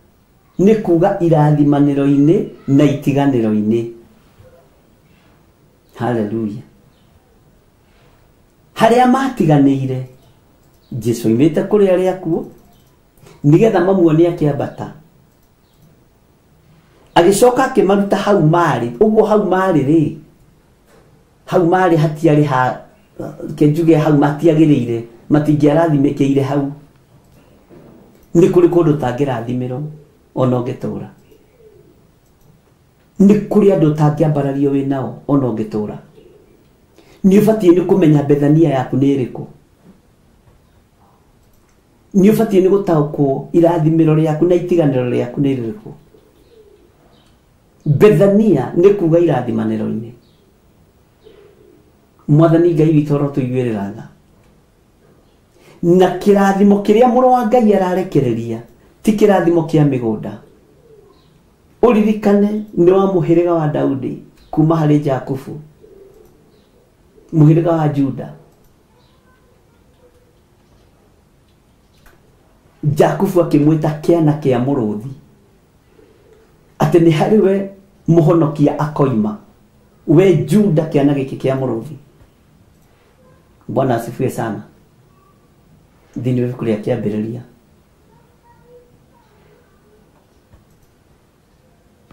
Nĩ kuga irathimanĩro-inĩ na itiganĩro-inĩ. Haleluya. Harĩa matiganĩire Jesu oimĩte kũrĩ arĩa akuũ nĩgetha mamuone akĩambata. Agĩcoka akĩmaruta hau marĩ. Ũguo hau marĩ rĩ, hau marĩ hatiarĩ ha kĩnjuge hau matiagĩrĩire, matingĩarathimĩkĩire hau. Nĩ kũrĩ kũndũ ũtangĩrathimĩrwo ona ũngĩtũra. Nĩ kũrĩ andũ ũtangĩambarario wĩ nao ona ũngĩtũra. Nĩ ũbatiĩ nĩ kũmenya Bethania yaku nĩ ĩrĩkũ. Nĩ ũbatiĩ nĩ gũtaũkwo irathimĩro rĩaku na itiganĩro rĩaku nĩ rĩrĩkũ. Bethania nĩ kuga irathimanĩro-inĩ. Mwathani Ngai witũ arotũiguĩrĩra tha. Na kĩrathimo kĩrĩa mũrũ wa Ngai ararekereria ti kĩrathimo kĩa mĩgũnda. Ũririkane nĩ wa mũhĩrĩga wa Daudi kuma harĩ Jakubu, mũhĩrĩga wa Juda. Jakubu akĩmwĩta kĩana kĩa mũrũthi, atĩ nĩ harĩ we mũhonokia akoima. We Juda kĩana gĩkĩ kĩa mũrũthi. Bwana asifiwe sana. Thĩinĩ wa ibuku rĩa Kĩambĩrĩria.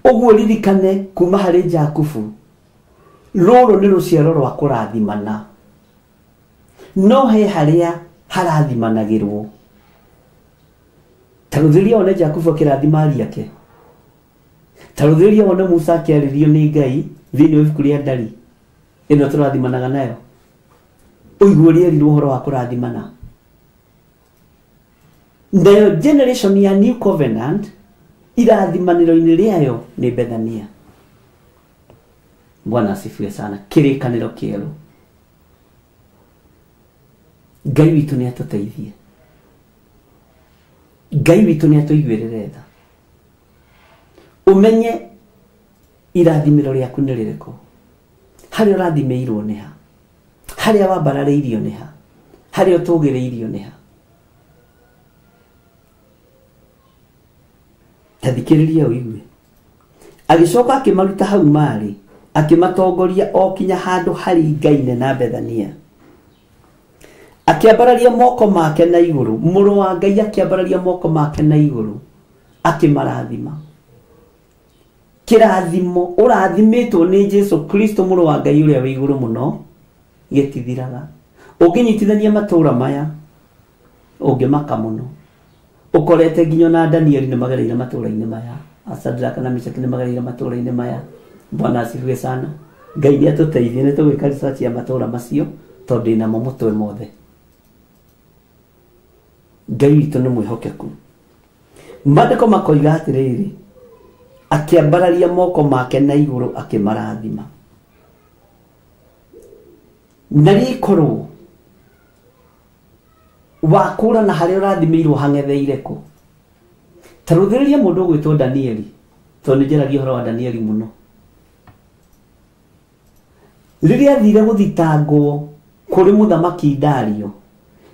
Ũguo ririkane kuma harĩ Jakubu, rũrũ nĩ rũciaro rwa kũrathimana. No he harĩa harathimanagĩrwo. Ta rũthĩria wone Jakubu akĩrathima ariũ ake. Ta rũthĩria wone Musa akĩarĩrio nĩ Ngai thĩinĩ wa ibuku rĩa Ndari ĩno tũrathimanaga nayo. Ũigue ũrĩa erirwo ũhoro wa kũrathimana. Nayo generation ya New Covenant irathimanĩro-inĩ rĩayo nĩ Bethania. Bwana asifiwe sana. Kĩrĩkanĩro kĩerũ. Ngai witũ nĩ atũteithie. Ngai witũ nĩ atũiguĩrĩre tha. Ũmenye irathimĩro rĩaku nĩ rĩrĩkũ. Harĩa ũrathimĩirwo nĩ ha. Harĩa wambararĩirio nĩ ha. Harĩa ũtũgĩrĩirio nĩ ha. Ta thikĩrĩria ũigue. Agĩcoka akĩmaruta hau marĩ, akĩmatongoria o kinya handũ haringaine na Bethania. Akĩambararia moko make na igũrũ. Mũrũ wa Ngai akĩambararia moko make na igũrũ akĩmarathima. Kĩrathimo ũrathimĩtwo nĩ Jesu Kristo mũrũ wa Ngai ũrĩa wĩ igũrũ mũno gĩtithiraga. Ũngĩnyitithania matũũra maya ũngĩmaka mũno. Ũkorete nginya na Danieli nĩ magereire matũũra-inĩ maya, Sadraka na Meshaki nĩ magereire matũũra-inĩ maya. Bwana asifiwe sana. Ngai nĩ atũteithie nĩ tũgwĩka research ya matũũra macio tondũ ndĩnamo mũtwe mothe. Ngai witũ nĩ mwĩhokeku. Maandĩko makoiga atĩrĩrĩ, akĩambararia moko make na igũrũ akĩmarathima. Na rĩkorwo wakũrana harĩa ũrathimĩirwo hang'etheire kũ. Ta rũthĩrĩria mũndũ ũgwĩtwo Danieli, tondũ nĩ njaragia ũhoro wa Danieli mũno. Rĩrĩa athire gũthitangwo kũrĩ mũthamaki Dario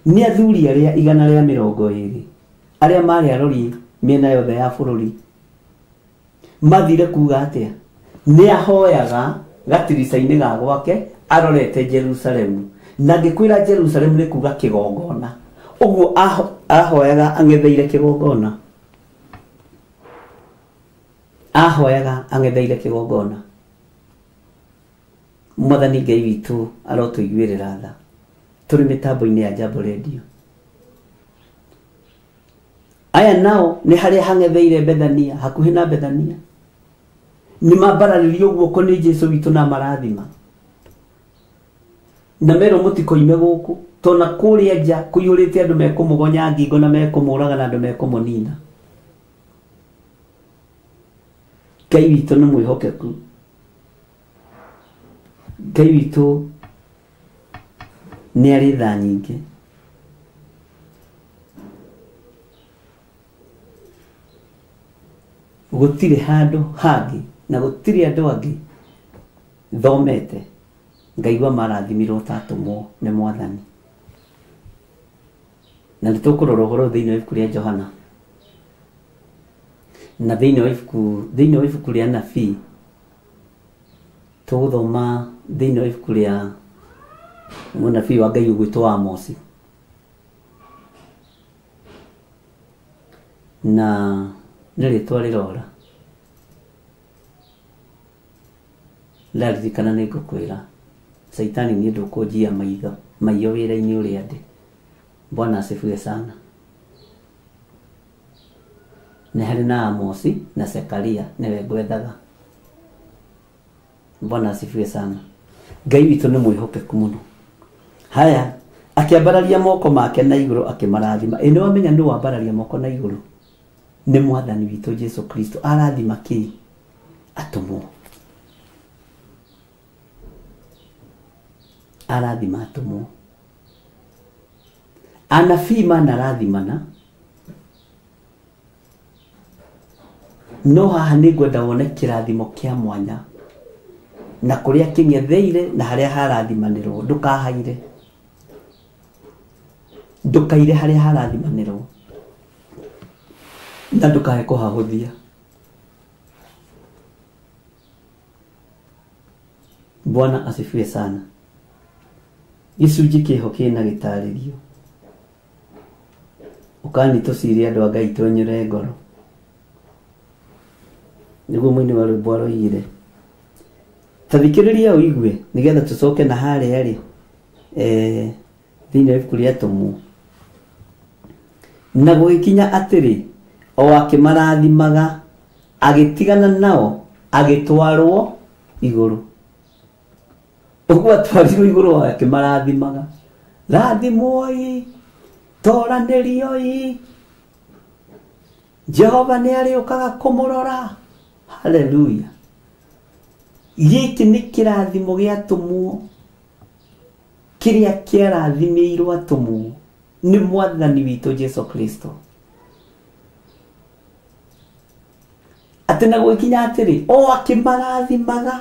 nĩ athuri arĩa 120 arĩa marĩ arori mĩena yothe ya bũrũri, mathire kuga atĩa? Nĩ ahoyaga gatirica-inĩ ga gwake arorete Jerusalemu, Na ngĩkwĩra Jerusalemu nĩ kuga kĩgongona. Ũguo ahoyaga ang'etheire kĩgongona. Ahoyaga ang'etheire kĩgongona. Mwathani Ngai witũ arotũiguĩrĩra tha. Tũrĩ mĩtambo-inĩ ya Jambo Radio. Aya nao nĩ harĩa hang'etheire Bethania, hakuhĩ na Bethania. Nĩ mambararirio guoko nĩ Jesũ witũ na marathima. Na merwo mũtikoime gũkũ, tona kũrĩa nja kũihũrĩte andũ mekũmũgonya ngingo na mekũmũraga na andũ mekũmũnina. Ngai witũ nĩ mwĩhokeku. Ngai witũ nĩ arĩ tha nyingĩ. Gũtirĩ handũ hangĩ na gũtirĩ andũ angĩ thomete ngaigua marathimirwo ta atũmwo nĩ Mwathani. Na nĩ tũkũrora ũhoro thĩinĩ wa ibuku rĩa Johana na thĩinĩ wa ibuku rĩa nabii. Tũgũthoma thĩinĩ wa ibuku rĩa mũnabii wa Ngai ũgwĩtwo Amosi. Na nĩ rĩtwa rĩrora. Ndaririkana nĩ ngũkwĩra Saitani niĩ ndũkũnjia maitho maiyo wĩra-inĩ ũrĩa ndĩ. Bwana asifiwe sana. Nĩ harĩ na Amosi na Zekaria nĩwe ngwethaga. Bwana asifiwe sana. Ngai witũ nĩ mwĩhokeku mũno. Haya, akĩambararia moko make na igũrũ akĩmarathima. Ĩ nĩ wamenya nũ wambararia moko na igũrũ? Nĩ Mwathani witũ Jesu Kristo. Arathima kĩ? Atũmwo. Arathima atũmwo. Anabii manarathimana. No haha nĩ ngwenda wone kĩrathimo kĩa mwanya na kũrĩa kĩng'etheire na harĩa harathimanĩrwo. Ndũkahaire, ndũkaire harĩa harathimanĩrwo na ndũkae kũhahũthia. Bwana asifiwe sana. Gĩcunjĩ kĩho kĩna gĩtarĩrio. Ũkani tũcire andũ a Ngai twenyũre ngoro. Nĩguo mũini wa rwĩmbo aroigire. Ta thikĩrĩria ũigue nĩgetha tũcoke na harĩa rĩ thĩinĩ wa ibuku rĩa Atũmwo. Na gũgĩkinya atĩrĩ, o akĩmarathimaga agĩtigana nao agĩtwarwo igũrũ. Ũguo atwarirwo igũrũ akĩmarathimaga. Rathimwoi, toranĩrioi, Jehova nĩ arĩũkaga kũmũrora. Haleluya. Gĩkĩ nĩ kĩrathimo gĩa atũmwo kĩrĩa kĩarathimĩirwo atũmwo nĩ Mwathani witũ Jesu Kristo. Atĩ na gũgĩkinya atĩrĩ, o akĩmarathimaga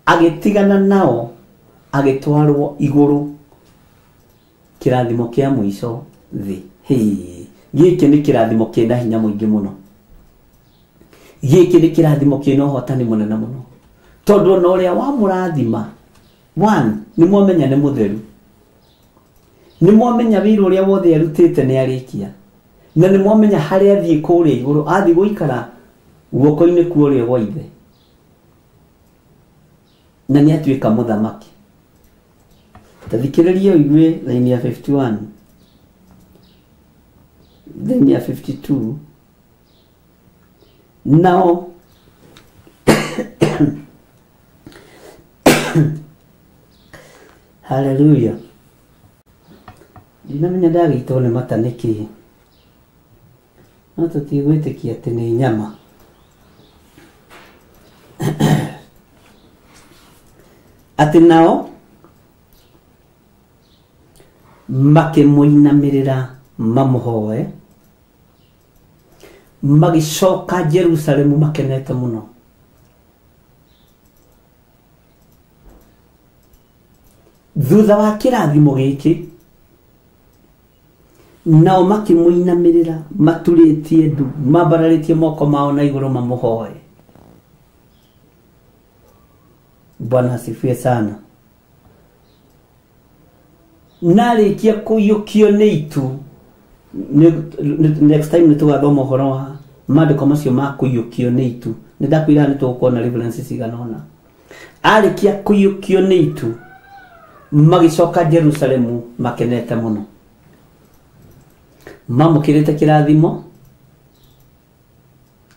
agĩtigana nao agĩtwarwo igũrũ. Kĩrathimo kĩa mũico thĩ. Gĩkĩ nĩ kĩrathimo kĩna hinya mũingĩ mũno. Gĩkĩ nĩ kĩrathimo kĩna ũhotani mũnene mũno. Tondũ ona ũrĩa wamũrathima, one, nĩ mwamenya nĩ mũtheru. Nĩ mwamenya wĩra ũrĩa wothe arutĩte nĩ arĩkia. Na nĩ mwamenya harĩa athiĩ kũrĩa igũrũ, athiĩ gũikara guoko-inĩ kwa ũrĩo gwa ithe. Na nĩ atuĩka mũthamaki. Ta thikĩrĩria ũigue line ya 51, line ya 52. Nao haleluya. Ndinamenya ndagĩitwo nĩ mata nĩkĩ, no tũtigwĩtĩkia atĩ nĩ nyama. Atĩ nao makĩmũinamĩrĩra mamũhoe, magĩcoka Jerusalemu makenete mũno. Thutha wa kĩrathimo gĩkĩ, nao makĩmũinamĩrĩra maturĩtie ndu, mambararĩtie moko mao na igũrũ mamũhoe. Bwana asifiwe sana. Narĩkia kũiyũkio nĩ itu, next time nĩ tũgathoma ũhoro wa maandĩko macio ma kũiyũkio nĩ itu. Nĩ ndakwĩra nĩ tũgũkorwo na references cigana ũna. Arĩkia kũiyũkio nĩ itu, magĩcoka Jerusalemu makenete mũno, mamũkĩrĩte kĩrathimo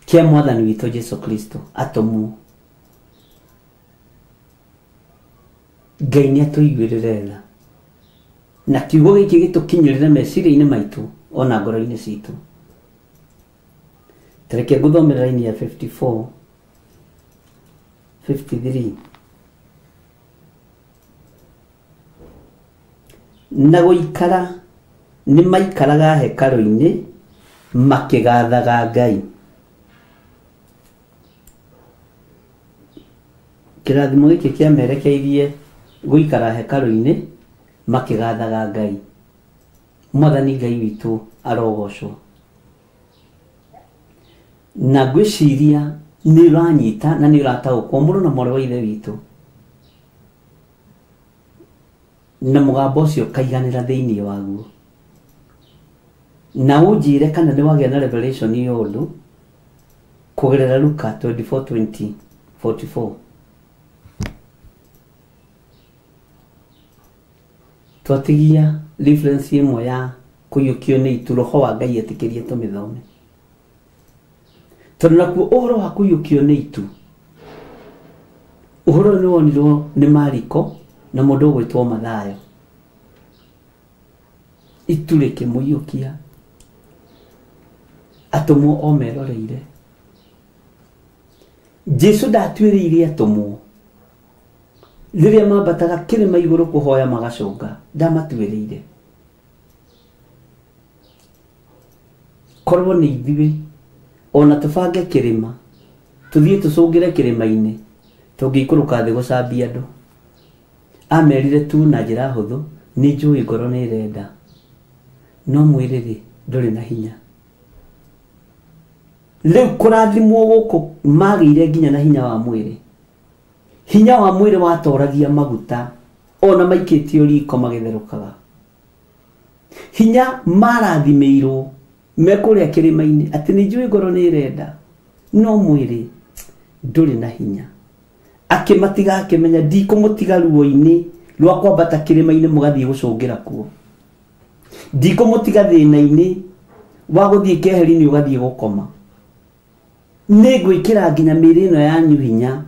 kĩa mwathani witũ Jesu Kristo. Atũmwo, Ngai nĩ atũiguĩrĩre tha na kiugo gĩkĩ gĩtũkinyĩrĩre meciria-inĩ maitũ ona ngoro-inĩ citũ. Tareke ngũthomere raini ya 54 53. Na gũikara nĩ maikaraga hekarũ-inĩ makĩgathaga Ngai. Kĩrathimo gĩkĩ kĩamerekeirie gũikara hekarũ-inĩ makĩgathaga Ngai. Mwathani Ngai witũ arogocwo. Na ngwĩciria nĩ ũranyita na nĩ ũrataũkwo mũrũ na mwarĩ wa ithe witũ, na mũgambo ũcio ũkaiganĩra thĩinĩ waguo. Na ũnjĩre kana nĩ wagĩa na revelation ya ũndũ kũgerera Luka 24:20 44. Twatigia reference ĩmwe ya kũiyũkio nĩ itu, roho wa Ngai etĩkĩrie tũmĩthome. Tondũ nakuo ũhoro wa kũiyũkio nĩ itu, ũhoro ũyũ nĩ wonirwo nĩ Mariko na mũndũ ũgwĩtwo Mathayo. Itu rĩkĩmũiyũkia, atũmwo o meroreire. Jesu ndatuĩrĩire atũmwo rĩrĩa mambataga kĩrĩma igũrũ kũhoya magacũnga, ndamatuĩrĩire. Korwo nĩ ithuĩ ona tũbange kĩrĩma tũthiĩ tũcũngĩre kĩrĩma-inĩ, tũngĩikũrũka thĩ gũcambia andũ. Amerire tu na njĩra hũthũ, nĩ njũĩ ngoro nĩ ĩrenda, no mwĩrĩ rĩ ndũrĩ na hinya. Rĩu kũrathimwo gũkũ magĩire nginya na hinya wa mwĩrĩ. Hinya wa mwĩrĩ watoragia maguta ona maikĩtio riko magĩtherũkaga. Hinya marathimĩirwo me kũrĩa kĩrĩma-inĩ atĩ nĩ njũĩ ngoro nĩ ĩrenda, no mwĩrĩ ndũrĩ na hinya. Akĩmatiga akĩmenya ndikũmũtiga ruo-inĩ rwa kwambata kĩrĩma-inĩ mũgathiĩ gũcũngĩra kuo, ndikũmũtiga thĩna-inĩ wa gũthiĩ keheri-inĩ ũgathiĩ gũkoma. Nĩ ngwĩkĩra nginya mĩĩrĩ ĩno yanyu hinya,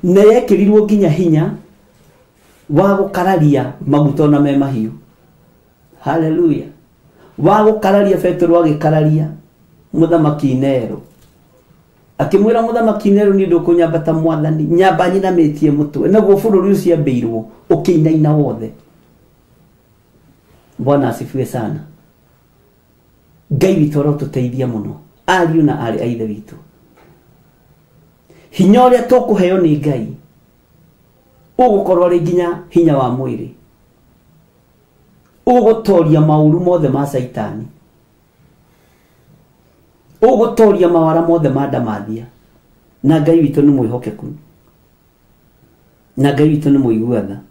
na yekĩrirwo nginya hinya wa gũkararia maguta ona me mahiũ. Haleluya. Wa gũkararia, Petero agĩkararia mũthamaki Nero, akĩmwĩra mũthamaki Nero, niĩ ndũkũnyambata mwathani, nyamba nyinamĩtie mũtwe. Naguo bũrũri ũcio ambĩirwo ũkĩinaina wothe. Bwana asifiwe sana. Ngai witũ arotũteithia mũno, ariũ na aarĩ a ithe witũ. Hinya ũrĩa tũkũheo nĩ Ngai ũgũkorwo arĩ nginya hinya wa mwĩrĩ, ũgũtoria maũru mothe ma Caitani, ũgũtoria mawara mothe ma ndamathia. Na Ngai witũ nĩ mwĩhokeku, na Ngai witũ nĩ mũigua tha.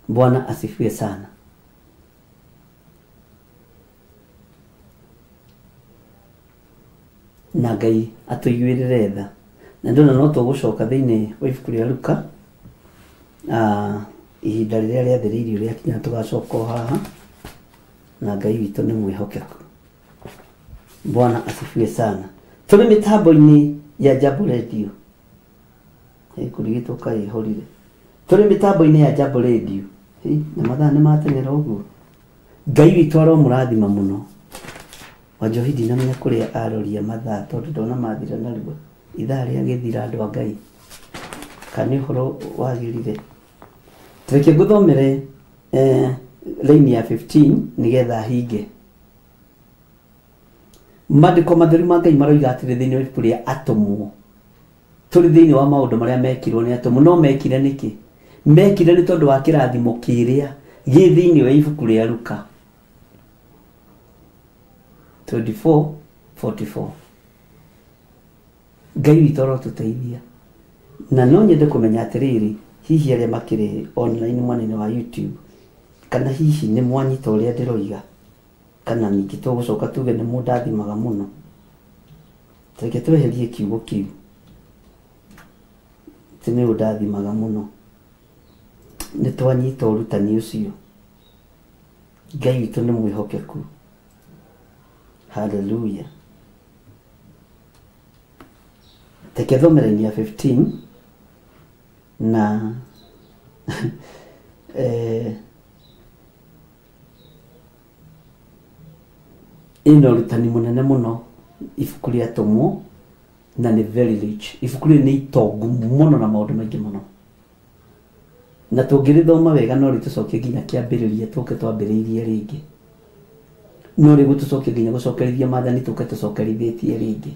Bwana asifiwe sana. Na Ngai atũiguĩrĩre tha. Na ndona no tũgũcoka thĩinĩ wa ibuku rĩa Luka, ihinda rĩrĩa rĩathĩrĩirio rĩakinya tũgacoka o haha. Na Ngai witũ nĩ mwĩhokeku. Bwana asifiwe sana. Tũrĩ mĩtambo-inĩ ya Jambo Radio. Kũrigitwo kaĩhũrire. Tũrĩ mĩtambo-inĩ ya Jambo Radio. Na mathaa nĩ mateng'era ũguo. Ngai witũ aromũrathima mũno. Wanjohi ndinamenya kũrĩa aroria mathaa tondũ ndona mathira narua. Ithaa rĩa gĩthira andũ a Ngai. Kana nĩ ũhoro wagĩrire. Reke ngũthomere line ya 15 nĩgetha hinge. Maandĩko matheru ma Ngai maroiga atĩrĩ thĩinĩ wa ibuku rĩa Atũmwo. Tũrĩ thĩinĩ wa maũndũ marĩa mekirwo nĩ atũmwo. No mekire nĩkĩ? Mekire nĩ tondũ wa kĩrathimo kĩrĩa gĩ thĩinĩ wa ibuku rĩa Luka 24:44. Ngai witũ arotũteithia. Na no nyende kũmenya atĩrĩrĩ, Hihi arĩa makĩrĩ online mwena-inĩ wa YouTube, kana hihi nĩ mwanyita ũrĩa ndĩroiga, kana ningĩ tũgũcoka tuge nĩ mũndathimaga mũno. Reke tweherie kiugo kĩu, ti nĩ ũndathimaga mũno. Nĩ twanyita ũrutani ũcio. Ngai witũ nĩ mwĩhokeku. Hallelujah. Reke thome raini ya 15 na ĩna ũrutani mũnene mũno ibuku rĩa Atũmwo, na nĩ very rich. Ibuku rĩrĩ nĩ itongu mũno na maũndũ maingĩ mũno, na tũngĩrĩthoma wega no rĩtũcokie nginya kĩambĩrĩria tũke twambĩrĩirie rĩngĩ, no rĩgũtũcokia nginya gũcokerithia maathani tũke tũcokerithĩtie rĩngĩ,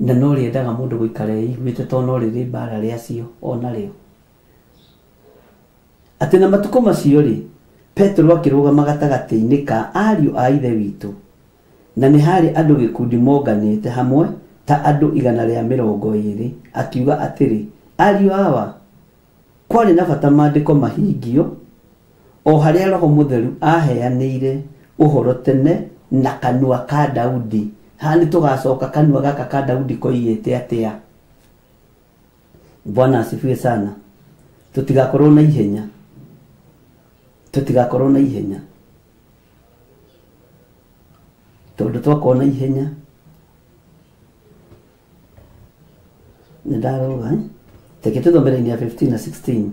na no rĩendaga mũndũ gũikara eiguĩte tondũ no rĩrĩ mbara rĩacio onarĩo. Atĩ na matukũ macio rĩ, Petero akĩrũgama gatagatĩ-inĩ ka ariũ a Ithe witũ, na nĩ harĩ andũ gĩkundi monganĩte hamwe ta andũ 120, akiuga atĩrĩ, ariũ awa, kwarĩ na bata maandĩko mahingio o harĩa Roho Mũtheru aheanĩire ũhoro tene na kanua ka Daudi. Haha nĩ tũgacoka kanua gaka ka Daudi koigĩte atĩa. Bwana asifiwe sana. Tũtigakorwo na ihenya, tũtigakorwo na ihenya, tondũ twakorwo na ihenya nĩ ndaroga. Reke tũthome raini ya 15 na 16.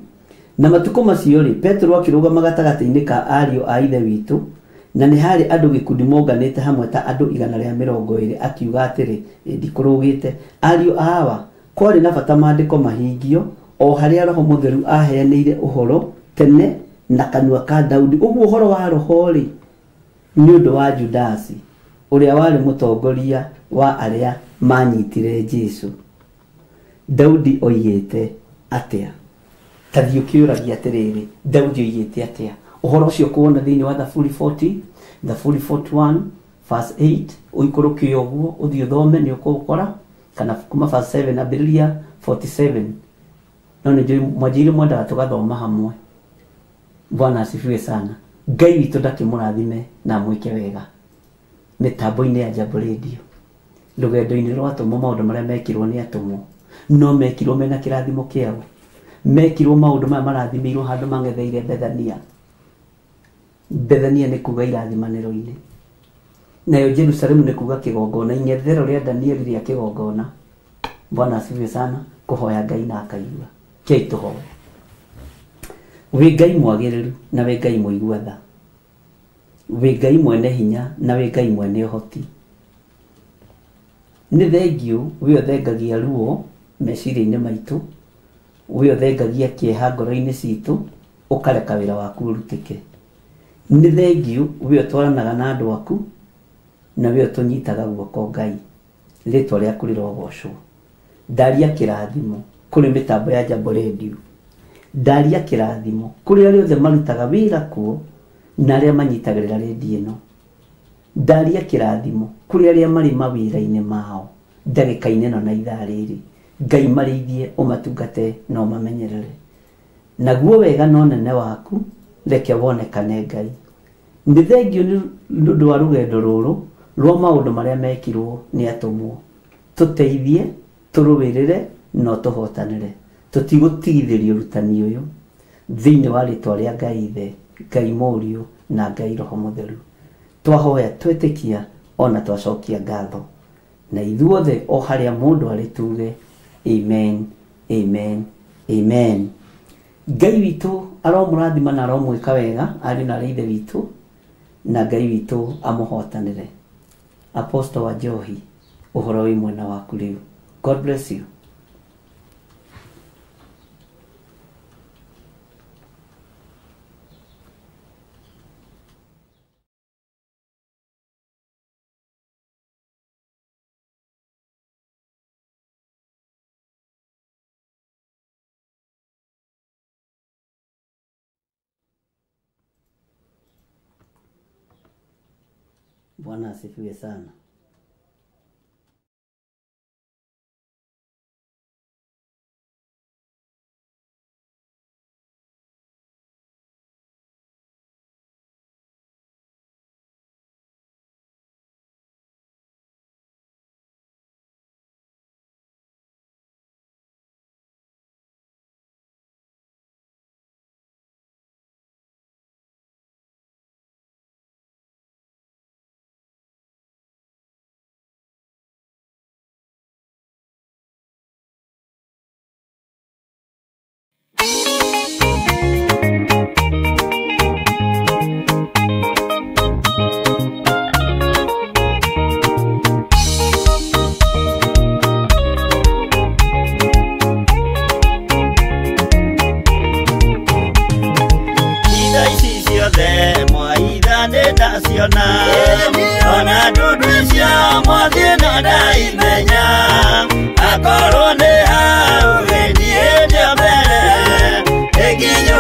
Na matukũ macio rĩ, Petero akĩrũgama gatagatĩ-inĩ ka ariũ a Ithe witũ, na nĩ harĩ andũ gĩkundi monganĩte hamwe ta andũ 120, akiuga atĩrĩ, ndikũrũgĩte, ariũ awa, kwarĩ na bata maandĩko mahingio o harĩa Roho Mũtheru aheanĩire ũhoro tene na kanua ka Daudi. Ũguo ũhoro wa Roho rĩ, nĩ ũndũ wa Judasi ũrĩa warĩ mũtongoria wa arĩa manyitire Jesũ. Daudi oigĩte atĩa? Ta thiĩ ũkĩũragia atĩrĩrĩ, Daudi oigĩte atĩa? Ũhoro ũcio kuona thĩinĩ wa Thaburi 40, Thaburi 41 verse 8, ũikũrũke ũguo ũthiĩ ũthome nĩ ũkũũkora, kana kuma verse 7 ambĩrĩria 47. No nĩ njũĩ mwanjĩire mwendaga tũgathoma hamwe. Bwana asifiwe sana. Ngai witũ ndakĩmũrathime na amwĩke wega mĩtambo-inĩ ya Jambo Radio, rũgendo-inĩ rwa atũmwo, maũndũ marĩa mekirwo nĩ atũmwo no mekirwo mena kĩrathimo kĩao, mekirwo maũndũ maya marathimĩirwo handũ mang'etheire Bethania. Bethania nĩ kuga irathimanĩro-inĩ, nayo Jerusalemu nĩ kuga kĩgongona, ing'ethero rĩa Danieli rĩa kĩgongona. Bwana asifiwe sana. Kũhoya Ngai na akaigua. Kei tũhoe. Wĩ Ngai mwagĩrĩru na wĩ Ngai mũigua tha, wĩ Ngai mwene hinya na wĩ Ngai mwene ũhoti. Nĩ thengiũ wĩ ũthengagia ruo meciria-inĩ maitũ, wĩ ũthengagia kĩeha ngoro-inĩ citũ, ũkareka wĩra waku ũrutĩke. Nĩ thengiũ wĩ ũtwaranaga na andũ aku na wĩ ũtũnyitaga guoko. Ngai, rĩtwa rĩaku rĩrogocwo. Ndaria kĩrathimo kũrĩ mĩtambo ya Jambo Radio, ndaria kĩrathimo kũrĩ arĩa othe marutaga wĩra kuo na arĩa manyitagĩrĩra redio ĩno. Ndaria kĩrathimo kũrĩ arĩa marĩ mawĩra-inĩ mao ndagĩka-inĩ ĩno na ithaa rĩrĩ. Ngai marĩithie, ũmatungate na ũmamenyerere. Naguo wega na ũnene waku reke wonekane. Ngai, nĩ thengiũ nĩ ũndũ wa rũgendo rũrũ rwa maũndũ marĩa mekirwo nĩ atũmwo. Tũteithie, tũrũĩrĩre na ũtũhotanĩre. Tũtigũtigithĩria ũrutani ũyũ thĩinĩ wa rĩtwa rĩa Ngai Ithe, Ngai Mũriũ na Ngai Roho Mũtheru. Twahoya twetĩkia ona twacokia ngatho, na ithuothe o harĩa mũndũ arĩ tuge amen, amen, amen. Ngai witũ aromũrathima na aromwĩka wega ariũ na arĩ Ithe witũ, na Ngai witũ amũhotanĩre. Apostle wa Njohi, ũhoro wĩ mwena waku rĩu. God bless you. Bwana asifiwe sana.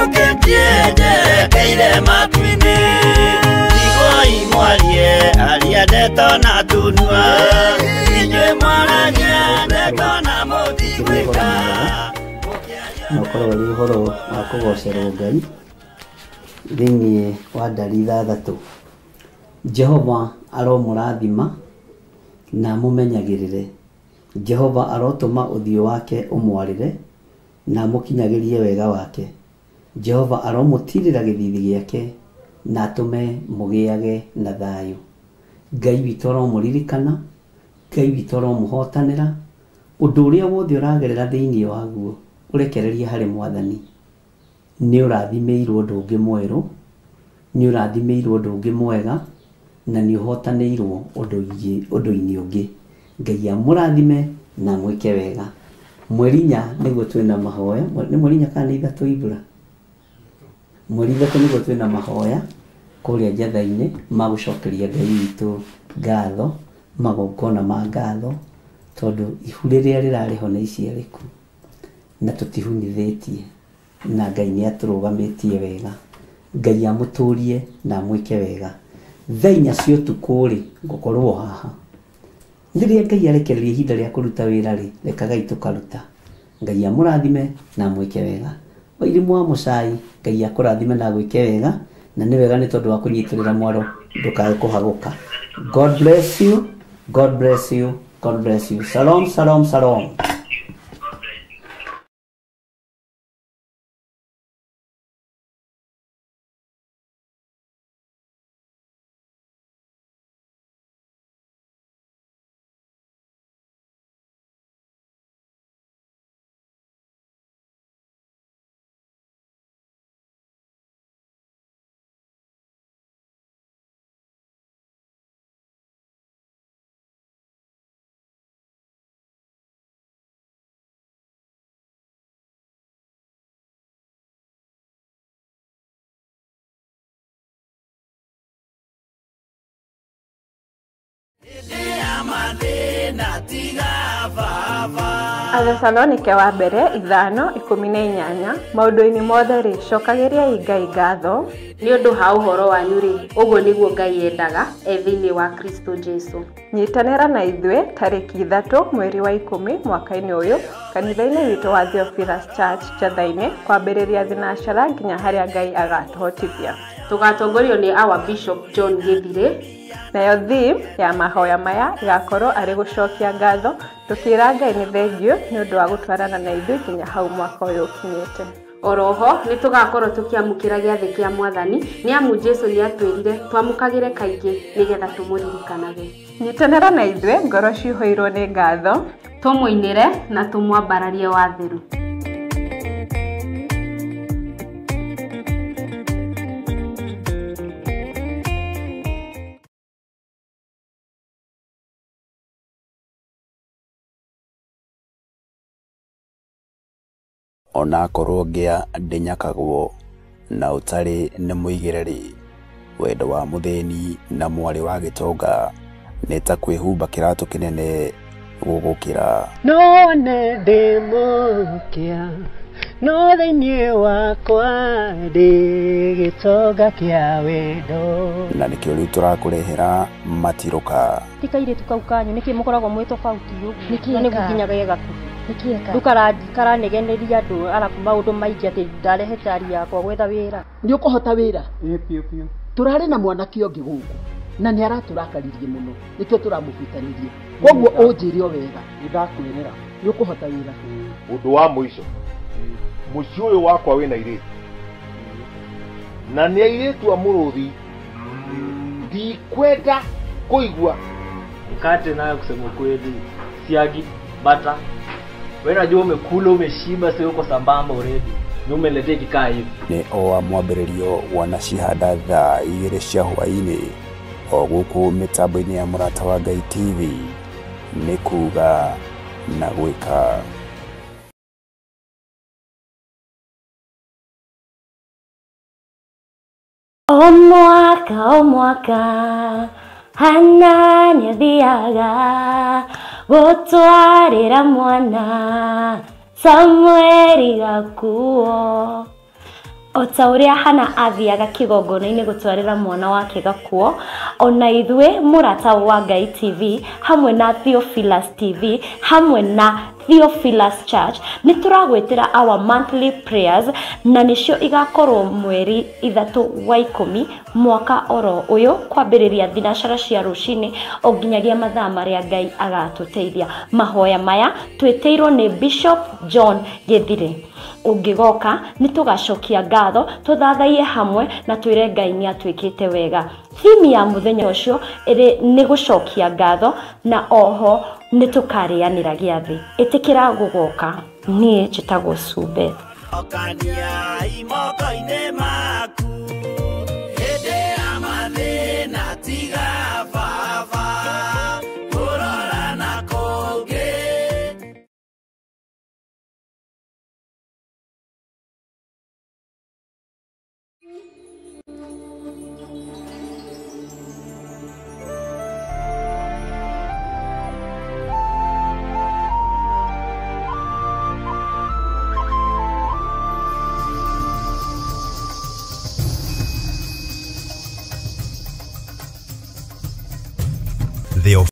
Njinũkĩtie njerekeire matu-inĩ. Tigoi mwarie aria ndeto na tunua. Inyuĩ mwaragia ndeto na mũtigwĩka.
Na ũkorwo ũrĩ ũhoro wa kũgocerwo Ngai thĩinĩ wa ndari 6. Jehova aromũrathima na amũmenyagĩrĩre. Jehova arotũma ũthiũ wake ũmwarĩre na amũkinyagĩrie wega wake. Jehova aromũtirĩra gĩthithi gĩake na atũme mũgĩage na thayũ. Ngai witũ aromũririkana, Ngai witũ aromũhotanĩra. Ũndũ ũrĩa wothe ũragerera thĩinĩ waguo ũrekererie harĩ Mwathani. Nĩ ũrathimĩirwo ũndũ ũngĩ mwerũ, nĩ ũrathimĩirwo ũndũ ũngĩ mwega, na nĩ ũhotanĩirwo ũndũ-inĩ ũngĩ. Ngai amũrathime na amwĩke wega. Mweri 4 nĩguo twĩna mahoya. Nĩ mweri 4 kana nĩ 3 Ibura? Mweri 3 nĩguo twĩna mahoya kũrĩa Njatha-inĩ ma gũcokeria Ngai witũ ngatho, magongona ma ngatho, tondũ ihu rĩrĩa rĩrarĩ ho nĩ iciarĩku na tũtihunithĩtie, na Ngai nĩ atũrũgamĩtie wega. Ngai amũtũrie na amwĩke wega. Thaa 4 cia ũtukũ rĩ, ngũkorwo haha. Rĩrĩa Ngai arekereria ihinda rĩa kũruta wĩra rĩ, rekagai tũkaruta. Ngai amũrathime na amwĩke wega. Wairimu wa Mũcai, Ngai akũrathime na agwĩke wega, na nĩ wega nĩ tondũ wa kũnyitĩrĩra mwaro ndũkae kũhagũka. God bless you, God bless you, God bless you. Shalom, shalom, shalom.
Athesalonike wa mbere 5:18 maũndũ-inĩ mothe rĩ, cokagĩriai Ngai ngatho
nĩ ũndũ ha ũhoro wanyu rĩ, ũguo nĩguo Ngai endaga e thĩinĩ wa Kristo Jesu.
Nyitanĩra na ithuĩ tarĩki 3 mweri wa 10 mwaka-inĩ ũyũ kanitha-inĩ witũ wa Theophilus Church Njatha-inĩ kwambĩrĩria thinacara nginya harĩa Ngai agatũhotithia.
Tũgatongorio nĩ our Bishop John Githire.
Nayo theme ya mahoya maya ĩgakorwo arĩ gũcokia ngatho tũkĩra Ngai nĩ thengiũ nĩ ũndũ wa gũtwarana na ithuĩ nginya hau mwaka ũyũ ũkinyĩte.
Oroho nĩ tũgakorwo tũkĩamũkĩra gĩathĩ kĩa Mwathani nĩ amu Jesu nĩ atwĩrire twamũkagĩre kaingĩ nĩgetha tũmũririkanage.
Nyitanĩra na ithuĩ ngoro cihũirwo nĩ ngatho,
tũmũinĩre na tũmwambararie watheru.
Onakorwo ngĩa ndĩnyakagwo na ũtarĩ nĩ mũigĩre rĩ, wendo wa mũthĩni na mwarĩ wa gĩtonga nĩ ta kwĩhumba kĩratũ kĩnene gũgũkĩra.
No nĩ ndĩ mũkĩa, no thĩinĩ wakwa ndĩ gĩtonga kĩa wendo.
Na nĩkĩo rĩu tũrakũrehera matirũka.
Ti kairĩtu kau kanyu nĩkĩ mũkoragwo mwĩ tofauti ũguo? Na nĩguo nginyagia gakuhĩ. Rĩu karanegeneria andũ arabu maũndũ maingĩ atĩ ndarehe tari yakwa gwetha wĩra.
Nĩ ũkũhota wĩra? Ĩĩ biũ biũ. Tũrarĩ na mwanake ũngĩ gũkũ na nĩ aratũrakaririe mũno nĩkĩo tũramũbutanirie. Koguo ũnjĩre o wega. Nĩndakwĩrĩra. Nĩ ũkũhota wĩra.
Ũndũ wa mũico, mũciĩ ũyũ wakwa wĩna airĩtu na nĩ airĩtu a mũrũthi, ndikwenda kũigua.
Mkate nayo kusema kweli, siagi, bata. Wewe unajua umekula umeshiba, sio uko sambamba already. Ni umeletea kikaa hivi.
Nĩ o wa mwambĩrĩrio wanacihanda thaa 2 cia hwaĩ-inĩ o gũkũ mĩtambo-inĩ ya Mũrata wa Ngai TV nĩ kuga na gwĩka.
O mwaka Hana nĩathiaga gũtwarĩra mwana Samueli gakuo. O ta ũrĩa Hana athiaga kĩgongona-inĩ gũtwarĩra mwana wake gakuo, ona ithuĩ Mũrata wa Ngai TV hamwe na Theophilus TV hamwe na Theophilus Church nĩ tũragwĩtĩra our monthly prayers, na nĩcio igakorwo mweri 3 wa 10 mwaka oro ũyũ, kwambĩrĩria thinacara cia rũcinĩ o nginyagia mathaa marĩa Ngai agatũteithia. Mahoya maya twĩtĩirwo nĩ Bishop John Gĩthire. Ũngĩgoka nĩ tũgacokia ngatho, tũthathaiye hamwe na twĩre Ngai nĩ atwĩkĩte wega. Theme ya mũthenya ũcio ĩrĩ nĩ gũcokia ngatho, na oho nĩ tũkarĩanĩra gĩathĩ. Ĩtĩkĩra gũgoka. Niĩ njĩtagwo Sue Beth.
Okaniai moko-inĩ ma